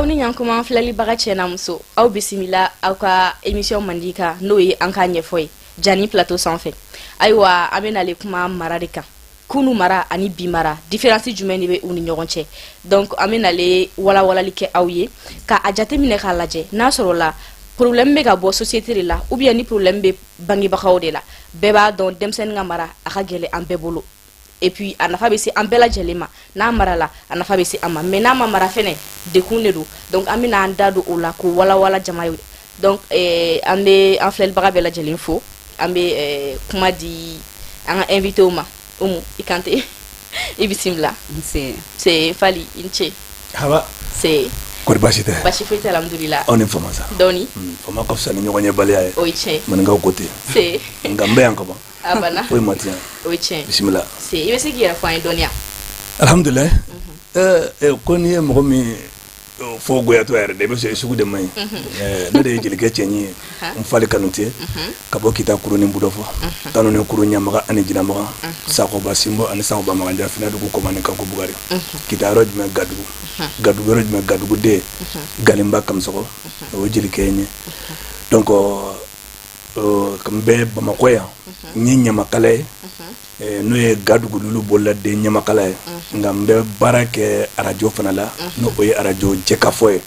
Aw ni ɲankuma, filɛlibaga cɛ n'a muso, aw bisimila aw ka émission mandi kan, n'o ye an k'a ɲɛfɔ ye Jani Plateau sanfɛ. Ayiwa, an bɛ nale kuma mara de kan, kunu mara ani bi mara, différence jumɛn de bɛ u ni ɲɔgɔn cɛ? Donc an bɛ nale walawalali kɛ aw ye ka a jateminɛ k'a lajɛ n'a sɔrɔ la problème bɛ ka bɔ société de la ou bien ni problème bɛ bangebagaw de la. Bɛɛ b'a dɔn, denmisɛnnin ka mara a ka gɛlɛn an bɛɛ bolo. Et puis a nafa bɛ se an bɛɛ lajɛlen ma. N'a marala, a nafa bɛ se an ma, mais n'a ma mara fɛnɛ, dekun de don. Donc an bɛna an da don o la k'o walawala jama ye. Donc an bɛ an filɛlibaga bɛɛ lajɛlen fo. An bɛ kuma di an ka invité ma. Umu i Kante, i bisimila. Nse. C'est Fali, i ni ce. Haba. C'est Kɔri, baasi tɛ? Basi foyi tɛ, alhamdulillah. Aw ni fama sa. Dɔɔni. Fama ka fisa ni ɲɔgɔn ɲɛbaliya ye. O ye tiɲɛ. Maninkaw ko ten. C'est Nka n bɛ yan kaban. A banna. Foyi ma tiɲɛ. O ye tiɲɛ. Bisimila. C'est i bɛ se k'i yɛrɛ fɔ an ye dɔɔni? Alhamdulilayi. Ko n'i ye mɔgɔ min fɔ goyatɔ yɛrɛ de, i bɛ sɔrɔ i sugu de man ɲi. Ne de ye jelikɛ cɛɲi ye, n fali Kanute, ka bɔ Kita Kuruni Budɔfɔ, Tanu ni Kuru Ɲamaga ani Jinamaga, Sakɔba Sinbo ani Sakɔba Makanjan, Finɛdugu Kɔmani Kanko Bugari. Kita yɔrɔ jumɛn? Gadugu. Gadugu yɔrɔ jumɛn? Gadugu den Galenba Kamisɔgɔ, o ye jelikɛ ye. N ye donc n bɛ Bamakɔ yan. N ye ɲamakala ye, n'o ye Gadugu Lulu bololaden ɲamakala ye, nka n bɛ baara kɛ arajo fana la, n'o o ye arajo Jɛkafɔ ye.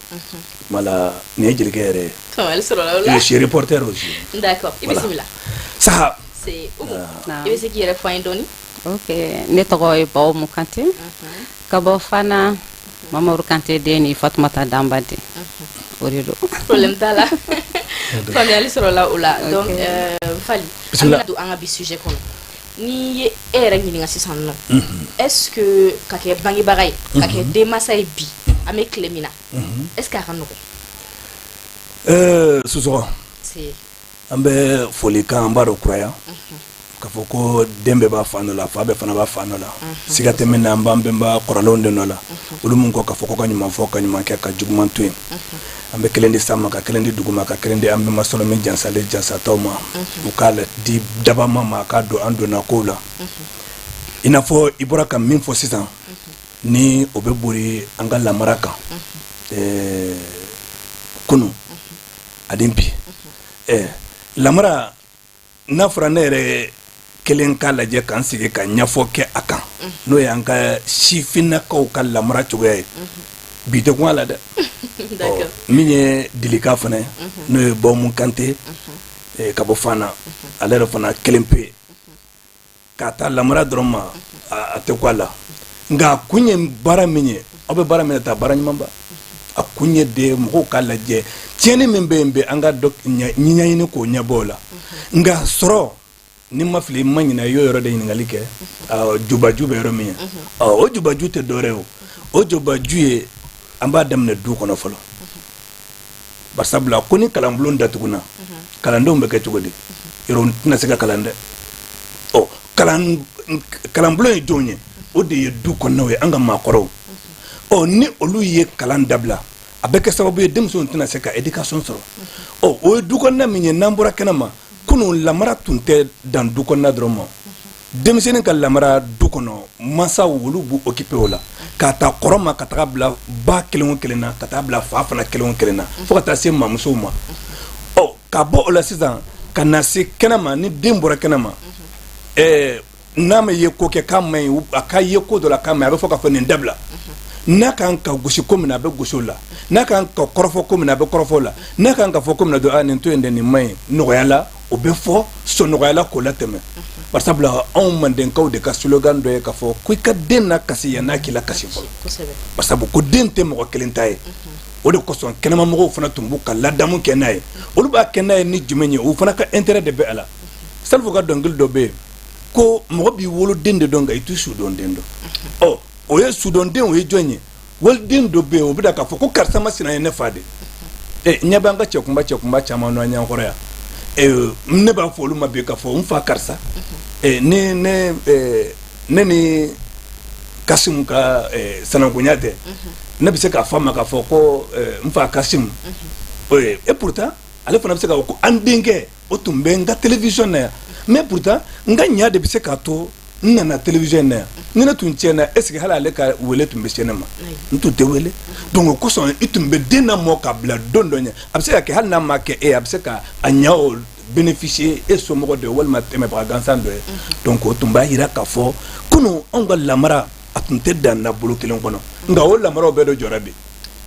Voilà, nin ye jelikɛ yɛrɛ ye. Faamuyali sɔrɔla o la. Je suis reporter aussi. D'accord, i Voilà. bisimila. Saha. C'est Umu, i bɛ se k'i yɛrɛ fɔ an ye dɔɔni? Ok, ne tɔgɔ ye Bawo Kante, ka bɔ Fana, Mamadu Kante den ni Fatumata Danba den, o de don. Problème t'a la, faamuyali sɔrɔla o la. Donc Fali, an Bisimila. bɛna don an ka bi sujet kɔnɔ. N'i ye e yɛrɛ ɲininka sisan nɔ, est ce que ka kɛ bangebaga ye, ka kɛ denmansa ye bi, an bɛ tile min na, est ce que a ka nɔgɔn? Sosɔgɔ. C'est An bɛ foli kan, an b'a dɔn kuraya k'a fɔ ko den bɛɛ b'a fa nɔ la, fa bɛɛ fana b'a fa nɔ la. Siga tɛ min na, an b'an bɛnba kɔrɔlenw de nɔ la, olu mun ko k'a fɔ ko ka ɲuman fɔ, ka ɲuman kɛ, ka juguman to yen. An bɛ kelen di san ma, ka kelen di dugu ma, ka kelen di an bɛnba sɔrɔ min jansalen jansataw ma, u k'a la di dabama ma, a k'a don an donna kow la. I n'a fɔ i bɔra ka min fɔ sisan, ni o bɛ boli an ka lamara kan, kunun ani bi, lamara n'a fɔra, ne yɛrɛ kelen k'a lajɛ k'an sigi ka ɲɛfɔ kɛ a kan, n'o y'an ka sifinnakaw ka lamara cogoya ye, bi tɛ kun a la dɛ. Min ye Dilika fana ye, n'o ye Bɔmu Kante, ka bɔ Fana, ale yɛrɛ fana kelen pe k'a ta lamara dɔrɔn ma, a tɛ ko a la. Nka a kun ye baara min ye, aw bɛ baara min ta, baara ɲumanba, a kun ye de mɔgɔw k'a lajɛ tiɲɛni min bɛ yen bɛ, an ka dɔ ɲɛɲini k'o ɲɛbɔ o la. Nka sɔrɔ ni ma fili, ma ɲinɛ, i y'o yɔrɔ de ɲininkali kɛ, jubaju bɛ yɔrɔ min ye. O jubaju tɛ dɔwɛrɛ ye, o jubaju ye an b'a daminɛ du kɔnɔ fɔlɔ. Barisabula ko ni kalanbulon datuguna, kalandenw bɛ kɛ cogo di? Yɔrɔ tɛna se ka kalan dɛ. Ɔ kalan kalanbulon ye jɔn ye? O de ye du kɔnɔnaw ye, an ka maakɔrɔw. Ɔ ni olu ye kalan dabila, a bɛ kɛ sababu ye denmisɛnw tɛna se ka éducation sɔrɔ. Ɔ o ye du kɔnɔna min ye. N'an bɔra kɛnɛ ma, kunun lamara tun tɛ dan du kɔnɔna dɔrɔn ma. Denmisɛnnin ka lamara du kɔnɔ, mansaw olu b'u occuper o la, k'a ta kɔrɔ ma ka taga bila ba kelen o kelen na, ka taa bila fa fana kelen o kelen na, fo ka taa se mamusow ma. Ɔ ka bɔ o la sisan ka na se kɛnɛ ma, ni den bɔra kɛnɛ ma, n'a ma ye ko kɛ k'a ma ɲi, a ka ye ko dɔ la k'a ma ɲi, a bɛ fɔ k'a fɔ nin dabila. N'a kan ka gosi ko min na, a bɛ gosi o la. N'a kan ka kɔrɔfɔ ko min na, a bɛ kɔrɔfɔ o la. N'a kan ka fɔ ko min na dɔrɔn, a nin to yen dɛ, nin ma ɲi, nɔgɔya la, o bɛ fɔ sɔn nɔgɔya la k'o latɛmɛ. Barisabula anw mandenkaw de ka slogan dɔ ye k'a fɔ ko i ka den na kasi yann'a k'i la kasi fɔlɔ. Barisabu ko den tɛ mɔgɔ kelen ta ye. O de kosɔn kɛnɛmamɔgɔw fana tun b'u ka ladamu kɛ n'a ye. Olu b'a kɛ n'a ye ni jumɛn ye? O fana ka intérêt de bɛ a la. Salifu ka dɔnkili dɔ bɛ yen ko mɔgɔ b'i woloden de dɔn, nka i t'i sudɔnden dɔn. Ɔ o ye sudɔnden, o ye jɔn ye? Waliden dɔ bɛ yen, o bɛ k'a fɔ ko karisa ma sina ye ne fa de. Ɛ ɲɛ b'an ka cɛkunba cɛkunba caman nɔ an ɲɛkɔrɔ yan. Ne b'a fɔ olu ma bi k'a fɔ n fa karisa. Ni ne ne ni Kasimu ka sanankunya tɛ, ne bɛ se k'a fɔ a ma k'a fɔ ko n fa Kasimu. Et pourtant ale fana bɛ se k'a fɔ ko an denkɛ o tun bɛ n ka télévision na yan, mais pourtant n ka ɲa de bɛ se k'a to. N nana télévision in na yan, ni ne tun tiɲɛna, est ce que hali ale ka wele tun bɛ se ne ma? N tun tɛ wele. Donc o kosɔn, i tun bɛ den lamɔ ka bila don dɔ ɲɛ. A bɛ se ka kɛ, hali n'a ma kɛ e ye, a bɛ se ka a ɲɛ o bénéficier e somɔgɔ dɔ ye walima tɛmɛbaga gansan dɔ ye. Donc o tun b'a jira k'a fɔ kunun, anw ka lamara, a tun tɛ dan na bolo kelen kɔnɔ. Nka o lamaraw bɛɛ dɔ jɔra bi.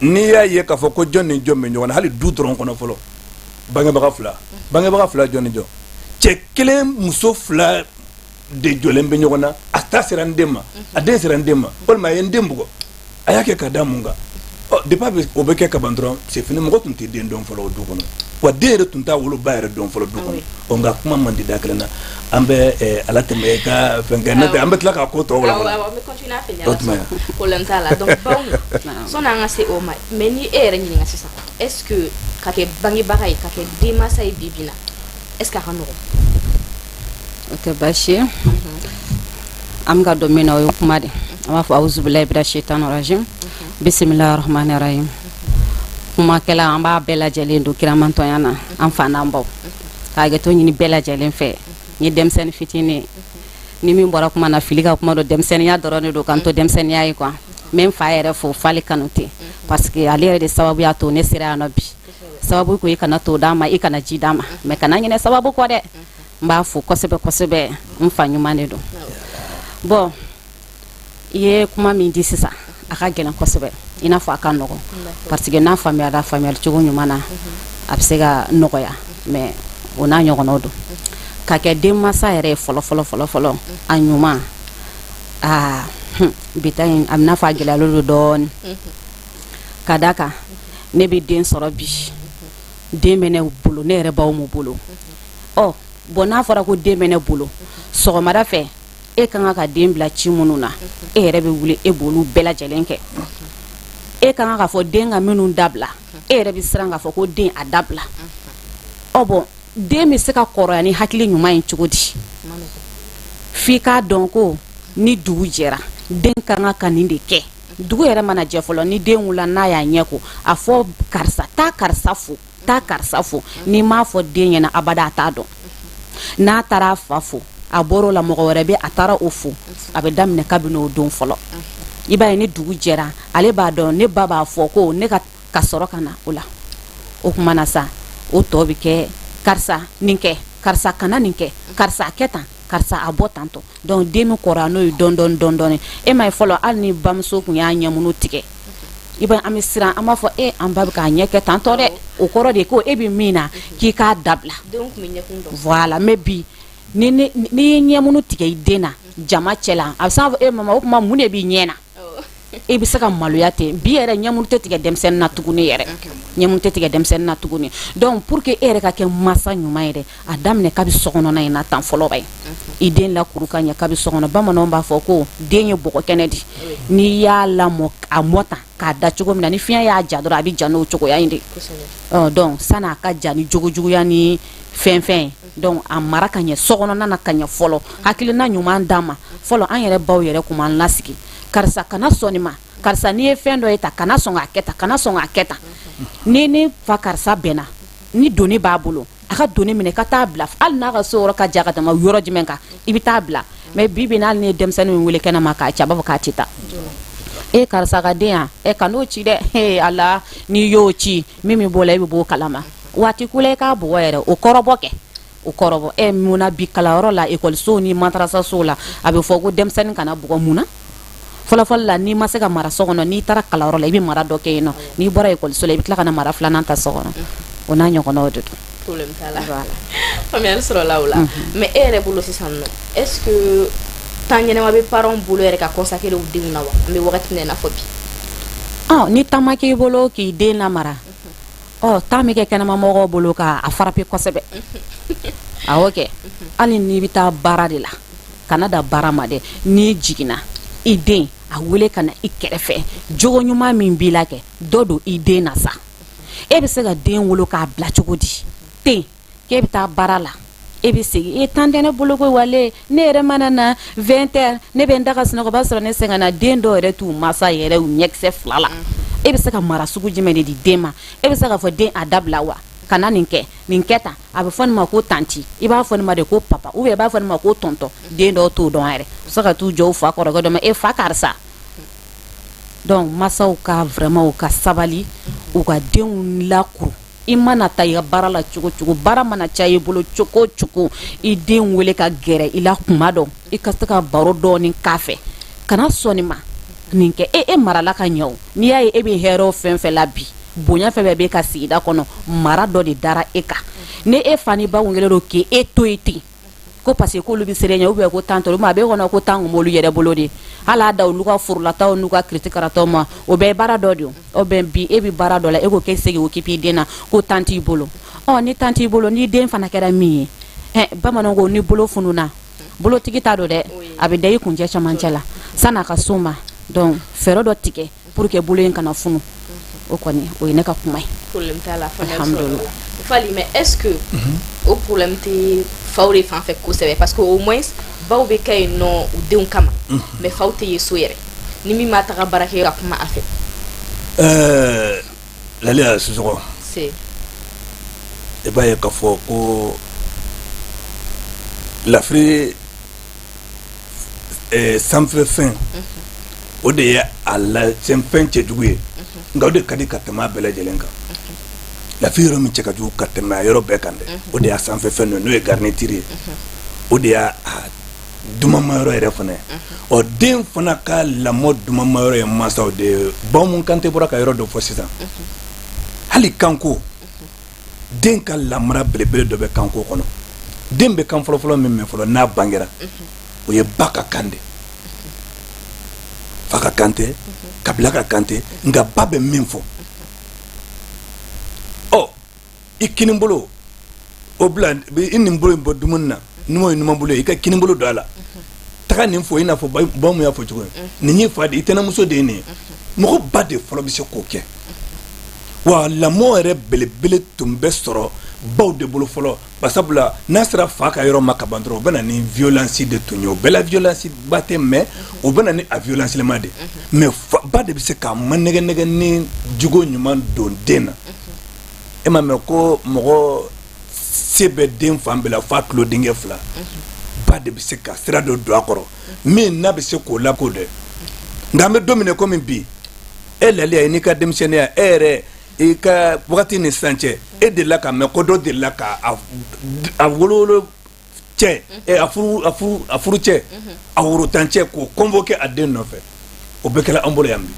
N'i y'a ye k'a fɔ ko jɔn ni jɔn bɛ ɲɔgɔn na, hali du dɔrɔn kɔnɔ fɔlɔ, bangebaga fila, bangebaga fila, jɔn ni jɔn, cɛ kelen, muso fila de jɔlen bɛ ɲɔgɔn na, a ta sera n den ma, a den sera n den ma, walima a ye n den bugɔ, a y'a kɛ ka da mun kan? Ɔ, depuis o bɛ kɛ ka ban dɔrɔn, c'est fini. Mɔgɔ tun tɛ den dɔn fɔlɔ o du kɔnɔ wa, den yɛrɛ tun t'a woloba yɛrɛ dɔn fɔlɔ du kɔnɔ. Ɔ, nka kuma man di da kelen na. An bɛ ala tɛmɛ i ka fɛn kɛ, n'o tɛ an bɛ tila k'a ko tɔ wala. Awɔ, an bɛ continuer a fɛ ni Ala sɔnna, problème t'a la. Donc baw, sɔnni an ka se o ma, mais ni e yɛrɛ ɲininka sisan, est ce que ka kɛ bangebaga ye, ka kɛ denmansa ye bi bi in na, est ce que a ka nɔgɔn? O tɛ baasi ye. An bɛ ka don min na, o ye kuma de. An b'a fɔ awuzubilayi mina shaitani rajim, bisimilahi rahmani rahim. Kumakɛla, an b'a bɛɛ lajɛlen don kiramantɔnya na, an fa n'an baw k'a hakɛto ɲini bɛɛ lajɛlen fɛ. N ye denmisɛnnin fitinin, ni min bɔra kuma na, fili ka kuma don, denmisɛnninya dɔrɔn de don, k'an to denmisɛnninya ye quoi. N bɛ n fa yɛrɛ fo, Fali Kanute, parce que ale yɛrɛ de sababu y'a to ne sera yan nɔ bi. Sababu ko i kana to d'a ma, i kana ji d'a ma, mais kana ɲinɛ sababu kɔ dɛ. N b'a fo kosɛbɛ kosɛbɛ, n fa ɲuman de don. Bon, i ye kuma min di sisan, a ka gɛlɛn kosɛbɛ, i n'a fɔ a ka nɔgɔn, parce que n'a faamuyara faamuyali cogo ɲuman na, a bɛ se ka nɔgɔya. Mais o n'a ɲɔgɔnnaw don, ka kɛ denmansa yɛrɛ ye fɔlɔ fɔlɔ fɔlɔ fɔlɔ, a ɲuman, aa, bi ta in, a bɛ n'a fɔ a gɛlɛyalen don dɔɔnin, ka da kan ne bɛ den sɔrɔ bi, den bɛ ne bolo, ne yɛrɛ baw m'u bolo. Ɔ bon, n'a fɔra ko den bɛ ne bolo, sɔgɔmada fɛ e ka kan ka den bila ci minnu na, e yɛrɛ bɛ wuli, e b'olu bɛɛ lajɛlen kɛ. E ka kan ka fɔ den ka minnu dabila, e yɛrɛ bɛ siran k'a fɔ ko den a dabila. Ɔ bon, den bɛ se ka kɔrɔya ni hakili ɲuman ye cogo di? F'i k'a dɔn ko ni dugu jɛra, den ka kan ka nin de kɛ. Dugu yɛrɛ mana jɛ fɔlɔ, ni den wulila, n'a y'a ɲɛ ko, a fɔ karisa, taa karisa fo, taa karisa fo. N'i m'a fɔ den ɲɛna abada, a t'a dɔn. N'a taara a fa fo, a bɔr'o la, mɔgɔ wɛrɛ bɛ, a taara o fo, a bɛ daminɛ kabini o don fɔlɔ. I b'a ye, ni dugu jɛra, ale b'a dɔn ne ba b'a fɔ ko ne ka sɔrɔ ka na o la. O tuma na sa, o tɔ bɛ kɛ karisa nin kɛ, karisa kana nin kɛ, karisa a kɛ tan, karisa a bɔ tantɔ. Donc den bɛ kɔrɔya n'o ye dɔɔni dɔɔni dɔɔni dɔɔni. E m'a ye, fɔlɔ, hali ni bamuso tun y'a ɲɛmunu tigɛ, i b'a an bɛ siran, an b'a fɔ e, an ba bɛ k'a ɲɛ kɛ tantɔ dɛ. O kɔrɔ de ko e bɛ min na, k'i k'a dabila. Voilà. Mais bi, ni n'i ye ɲɛmunu tigɛ i den na jama cɛ la, a bɛ se k'a fɔ e mama, o tuma mun de b'i ɲɛ na? E bɛ se ka maloya ten. Bi yɛrɛ, ɲɛmunu tɛ tigɛ denmisɛnnin na tuguni yɛrɛ, ɲɛmunu tɛ tigɛ denmisɛnnin na tuguni. Donc pour que e yɛrɛ ka kɛ masa ɲuman ye dɛ, a daminɛ kabi sokɔnɔna in na tan fɔlɔ ba ye, i den lakuru ka ɲɛ kabi so kɔnɔ. Bamananw b'a fɔ ko den ye bɔgɔ kɛnɛ di. N'i y'a lamɔ, a mɔ tan k'a da cogo min na, ni fiɲɛ y'a ja dɔrɔn, a bɛ ja n'o cogoya in de. Donc san'a ka ja ni jogojuguya ni fɛn fɛn ye, donc a mara ka ɲɛ sokɔnɔna na ka ɲɛ fɔlɔ, hakilina ɲuman d'a ma fɔlɔ. An yɛrɛ baw yɛrɛ kun b'an lasigi: karisa, kana sɔn nin ma, karisa, n'i ye fɛn dɔ ye ta, kana sɔn k'a kɛ tan, kana sɔn k'a kɛ tan. Ni ne fa karisa bɛnna ni doni b'a bolo, a ka doni minɛ ka taa bila, hali n'a ka so yɔrɔ ka jan ka tɛmɛ yɔrɔ jumɛn kan, i bɛ taa bila. Mais bi bi, hali ni ye denmisɛnnin min wele kɛnɛ ma k'a ci, a b'a fɔ k'a tɛ taa. E karisa ka den yan, e ka n'o ci dɛ. He ala, n'i y'o ci, min bɛ b'o la, e bɛ b'o kalama. Waati ko la, i k'a bugɔ yɛrɛ, o kɔrɔbɔ kɛ, o kɔrɔbɔ. Ɛ, mun na bi kalanyɔrɔ la, ekɔlisow ni madrasasow la, a bɛ fɔ ko denmisɛnnin kana bugɔ? Mun na? Fɔlɔfɔlɔ la, n'i ma se ka mara so kɔnɔ, n'i taara kalanyɔrɔ la, i bɛ mara dɔ kɛ yen nɔ. N'i bɔra ekɔliso la, i bɛ tila ka na mara filanan ta so kɔnɔ. O n'a ɲɔgɔnnaw de don. Problème t'a la, faamuyali sɔrɔla o la. Mais e yɛrɛ bolo sisan nɔ, est ce que temps ɲɛnama bɛ parents bolo yɛrɛ ka consacrer u denw na wa, an bɛ wagati min na i n'a fɔ bi? Ɔ, ni temps ma k'i bolo k'i den lamara, ɔ, temps bɛ kɛ kɛnɛmamɔgɔw bolo k'a frapper kosɛbɛ. Awɔ kɛ, hali n'i bɛ taa baara de la, kana da baara ma dɛ. N'i jiginna, i den a wele ka na i kɛrɛfɛ. Jogo ɲuman min b'i la kɛ, dɔ don i den na sa. E bɛ se ka den wolo k'a bila cogo di ten k'e bɛ taa baara la, e bɛ segin, e temps tɛ ne bolo ko wale ne yɛrɛ mana na 20 heures, ne bɛ n da ka sunɔgɔ, o b'a sɔrɔ ne sɛgɛnna. Den dɔw yɛrɛ t'u masa yɛrɛ u ɲɛkisɛ fila la. E bɛ se ka mara sugu jumɛn de di den ma? E bɛ se k'a fɔ den a dabila wa, kana nin kɛ, nin kɛ tan. A bɛ fɔ nin ma ko tantie, i b'a fɔ nin ma de ko papa, ou bien i b'a fɔ nin ma ko tonton. Den dɔw t'o dɔn yɛrɛ. U se ka t'u jɔ u fa kɔrɔkɛ dɔ ma, e fa karisa. Donc masaw ka vraiment u ka sabali, u ka denw lakuru. I mana taa i ka baara la cogo cogo, baara mana caya i bolo cogo cogo, i den wele ka gɛrɛ i la kuma dɔ, i ka se ka baro dɔɔni k'a fɛ. Kana sɔn nin ma, nin kɛ. E marala ka ɲɛ o. N'i y'a ye e bɛ hɛrɛ o fɛn fɛn la bi, bonya fɛn fɛn b'e ka sigida kɔnɔ, mara dɔ de dara e kan. Ni e fa ni ba kun kɛlen don k'e to yen ten ko parce que k'olu bɛ siran ɲɛ, ou bien ko temps t'olu ma, a b'e kɔnɔ ko temps kun b'olu yɛrɛ bolo de. Hali a da olu ka forolataw n'u ka kiritikarataw ma, o bɛɛ ye baara dɔ de ye. O bɛn bi e bɛ baara dɔ la, e ko k'e se k'i occuper i den na, ko temps t'i bolo. Ɔ, ni temps t'i bolo, ni den fana kɛra min ye, ɛ, bamananw ko ni bolo fununa, bolotigi ta don dɛ, a bɛ da i kuncɛ cɛmancɛ la san'a ka s'o ma. Donc fɛɛrɛ dɔ tigɛ pour que bolo in kana funu. O kɔni, o ye ne ka kuma ye. Problème t'a la. Alhamdulillah. Fali, mais est-ce que o problème tɛ faw de fan fɛ kosɛbɛ? Parce que au moins baw bɛ kɛ yen nɔ u denw kama, mais faw tɛ yen so yɛrɛ ni min ma taga baarakɛ ka kuma a fɛ. Laliya Sisɔkɔ. C'est I b'a ye k'a fɔ ko lafiri sanfɛ fɛn, o de ye a la fɛn cɛjugu ye, nka o de ka di ka tɛmɛ a bɛɛ lajɛlen kan. Lafiri yɔrɔ min cɛ ka jugu ka tɛmɛ a yɔrɔ bɛɛ kan dɛ, o de y'a sanfɛ fɛn dɔ, n'o ye garniture ye, o de y'a dumanma yɔrɔ yɛrɛ fana ye. Ɔ, den fana ka lamɔ dumanma yɔrɔ ye mansaw de ye. Bamu Kante bɔra ka yɔrɔ dɔ fɔ sisan, hali kanko, den ka lamara belebele dɔ bɛ kanko kɔnɔ. Den bɛ kan fɔlɔfɔlɔ min mɛn fɔlɔ n'a bangera, o ye ba ka kan de. Fa ka kan tɛ, kabila ka kan tɛ, nka ba bɛ min fɔ. Ɔ, i kinibolo o bila i nin bolo in bɔ dumuni na, n'o ye numan bolo ye, i ka kinibolo don a la, taga nin fɔ. I n'a fɔ bamu y'a fɔ cogo min, nin y'i fa de, i tɛnɛmuso de ye nin ye. Mɔgɔ ba de fɔlɔ bɛ se k'o kɛ. Wa lamɔ yɛrɛ belebele tun bɛ sɔrɔ baw de bolo fɔlɔ, basabula n'a sera fa ka yɔrɔ ma ka ban dɔrɔn, o bɛ na ni violence de tun ye. O bɛɛ la, violence ba tɛ, mais o bɛ na ni a violence ma de. Mais ba de bɛ se k'a manɛgɛ nɛgɛ ni jogo ɲuman don den na. E m'a mɛn ko mɔgɔ se bɛ den fan bɛɛ la f'a tulo denkɛ fila. Ba de bɛ se ka sira dɔ don a kɔrɔ min n'a bɛ se k'o lako dɛ. Nka an bɛ don min na komi bi, e Laliya ye, n'i ka denmisɛnninya, e yɛrɛ i ka wagati ni sisan cɛ, e delila ka mɛn ko dɔ delila ka a wolo cɛ, a furu cɛ, a worotan cɛ, k'o convoquer a den nɔfɛ? O bɛɛ kɛra an bolo yan bi,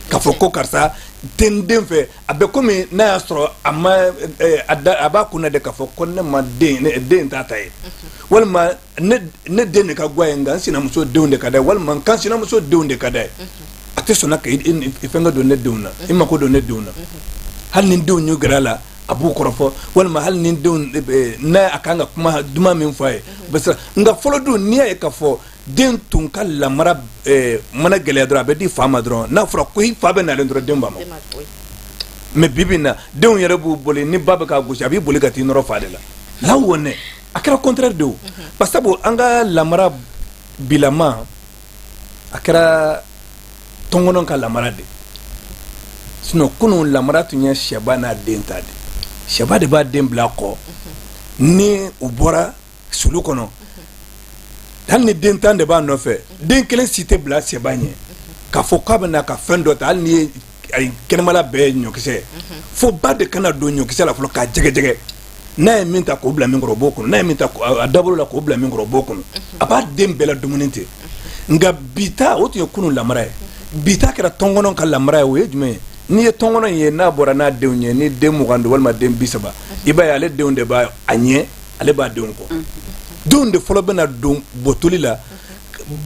k'a fɔ ko karisa tɛ n den fɛ. A bɛ komi n'a y'a sɔrɔ a ma a b'a kunna de k'a fɔ ko ne ma den, ne den t'a ta ye, walima ne den de ka go ye, nka n sinamuso denw de ka d'a ye, walima n kan sinamuso denw de ka d'a ye. A tɛ sɔnna ka i fɛnkɛ don ne denw na, i mako don ne denw na. Hali ni denw y'u gɛrɛ a la, a b'u kɔrɔfɔ, walima hali ni denw n'a a kan ka kuma duman min fɔ a ye, o bɛ siran. Nka fɔlɔ dun, n'i y'a ye k'a fɔ den tun ka lamara mana gɛlɛya dɔrɔn, a bɛ di fa ma dɔrɔn. N'a fɔra ko i fa bɛ nalen dɔrɔn, den b'a ma. Mais bi bi in na, denw yɛrɛ b'u boli. Ni ba bɛ k'a gosi, a b'i boli ka t'i nɔrɔ fa de la. Là où on est, a kɛra contraire de o. Parce que an ka lamara bilama, a kɛra tɔnkɔnɔ ka lamara de. Sinon kunun lamara tun ye sɛba n'a den ta de. Sɛba de b'a den bila kɔ ni u bɔra sulu kɔnɔ. Hali ni den 10 de b'a nɔfɛ, den kelen si tɛ bila sɛba ɲɛ k'a fɔ k'a bɛ na ka fɛn dɔ ta. Hali ni ye kɛnɛmala bɛɛ ye ɲɔkisɛ, fo ba de kana don ɲɔkisɛ la fɔlɔ k'a jɛgɛjɛgɛ. N'a ye min ta k'o bila min kɔrɔ, o b'o kɔnɔ. N'a ye min ta a dabolo la k'o bila min kɔrɔ, o b'o kɔnɔ. A b'a den bɛɛ la dumuni ten. Nka bi ta, o tun ye kunun lamara ye. Bi ta kɛra tɔnkɔnɔ ka lamara ye. O ye jumɛn ye? N'i ye tɔnkɔnɔ ye, n'a bɔra n'a denw ye, ni den 20 don walima den 30, i b'a ye ale denw de b'a a ɲɛ, ale b'a denw kɔ. Denw de fɔlɔ bɛna don bɔtoli la,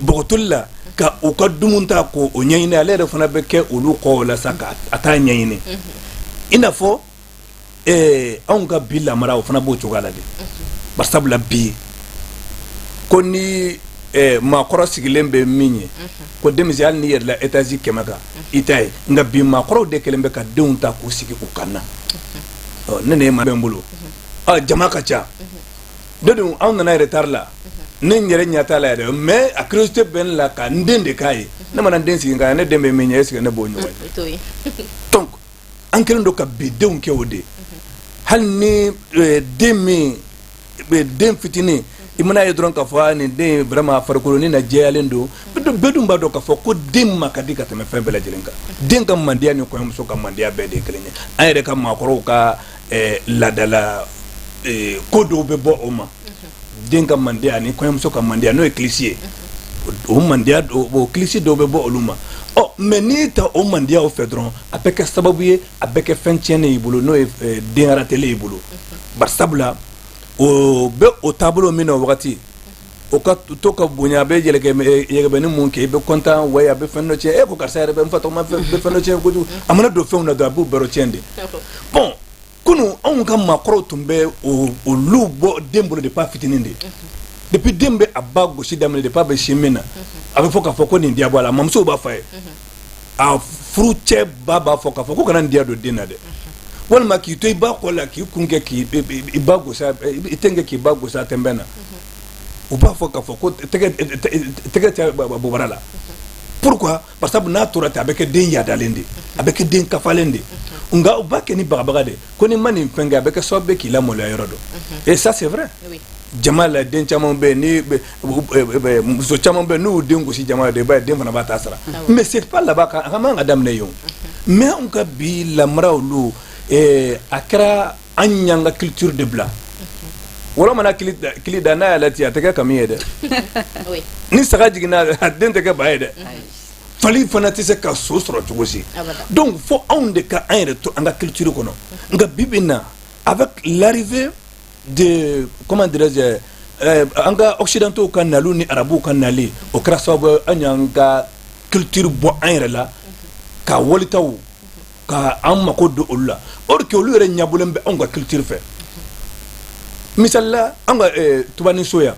bɔgɔtoli la, ka u ka dumuni ta k'o ɲɛɲini. Ale yɛrɛ fana bɛ kɛ olu kɔ o la sa, ka a t'a ɲɛɲini. I n'a fɔ anw ka bi lamara, o fana b'o cogoya la de. Barisabula bi ko ni maakɔrɔ sigilen bɛ min ye, ko denmisɛn, hali n'i yɛlɛla étage 100 kan, i t'a ye. Nka bi maakɔrɔw de kɛlen bɛ ka denw ta k'u sigi u kan na. Ɔ, ne ne ma bɛ n bolo, jama ka ca ne dun, anw nana retard la. Ne n yɛrɛ ɲɛ t'a la yɛrɛ, mais a curiosité bɛ ne la ka n den de k'a ye. Ne mana n den sigi ka ne den bɛ min ɲɛ, est ce que ne b'o ɲɔgɔn ye? Donc an kɛlen don ka bi denw kɛ o de. Hali ni den min den fitinin, i I mana ye dɔrɔn k'a fɔ nin den vraiment a farikolo ni na jɛyalen don. Bɛɛ dun b'a dɔn k'a fɔ ko den ma ka di ka tɛmɛ fɛn bɛɛ lajɛlen kan. Den ka mandiya ni kɔɲɔmuso ka mandiya bɛɛ de ye kelen ye. An yɛrɛ ka maakɔrɔw ka laadala ko dɔw bɛ bɔ o ma. Den ka mandiya ani kɔɲɔmuso ka mandiya, n'o ye kilisi ye, o mandiya, o kilisi dɔw bɛ bɔ olu ma. Ɔ mais n'i ta o mandiyaw fɛ dɔrɔn, a bɛ kɛ sababu ye, a bɛ kɛ fɛn tiɲɛnen y'i bolo, n'o ye den ratelen y'i bolo. Bari sabula o bɛ o taabolo min na, o wagati o ka to ka bonya, a bɛ yɛgɛbɛni mun kɛ, i bɛ content wa, a bɛ fɛn dɔ tiɲɛ. E ko karisa yɛrɛ bɛ n fa tɔgɔma bɛ fɛn dɔ tiɲɛ kojugu. A mana don fɛnw na dɔrɔn, a b'u bɛɛ tiɲɛ de. Bon, kunun anw ka maakɔrɔw tun bɛ olu bɔ den bolo depuis a fitinin de. Depuis den bɛ a ba gosi daminɛ, depuis a bɛ sin min na, a bɛ fɔ k'a fɔ ko nin diya bɔ a la. Mamusow b'a fɔ a ye, a furu cɛ ba b'a fɔ k'a fɔ ko kana nin diya don den na dɛ. Walima k'i to i ba kɔ la, k'i kun kɛ k'i ba gosi, i ten kɛ k'i ba gosi a tɛnbɛn na, u b'a fɔ k'a fɔ ko tɛgɛ tɛ bobara la. Pourquoi? Parce que n'a tora ten, a bɛ kɛ den yadalen de, a bɛ kɛ den kafalen de. Nka u b'a kɛ ni bagabaga de ko ni ma nin fɛn kɛ, a bɛ kɛ sababu ye k'i lamaloya yɔrɔ dɔn. Et ça, c'est vrai. Jama la, den caman bɛ yen, ni muso caman bɛ yen, n'u y'u den gosi jama la, i b'a ye den fana b'a ta sara. Mais c'est pas là-bas a ka man ka daminɛ yen o. Mais anw ka bi lamara olu, a kɛra an y'an ka culture de bila. Wɔlɔ mana kili da, n'a y'a lati, a tɛ kɛ kami ye dɛ. Ni saga jiginna, a den tɛ kɛ ba ye dɛ. Fali fana tɛ se ka so sɔrɔ cogo si. Donc fo anw de ka an yɛrɛ to an ka culture kɔnɔ. Nka bi bi in na, avec l'arrivée de, comment dirais-je, an ka occidentaux ka naliw ni arabuw ka nali, o kɛra sababu ye an y'an ka culture bɔ an yɛrɛ la, ka walitaw ka an mako don olu la, or que olu yɛrɛ ɲɛbɔlen bɛ anw ka culture fɛ. Misali la, an ka tubani so yan,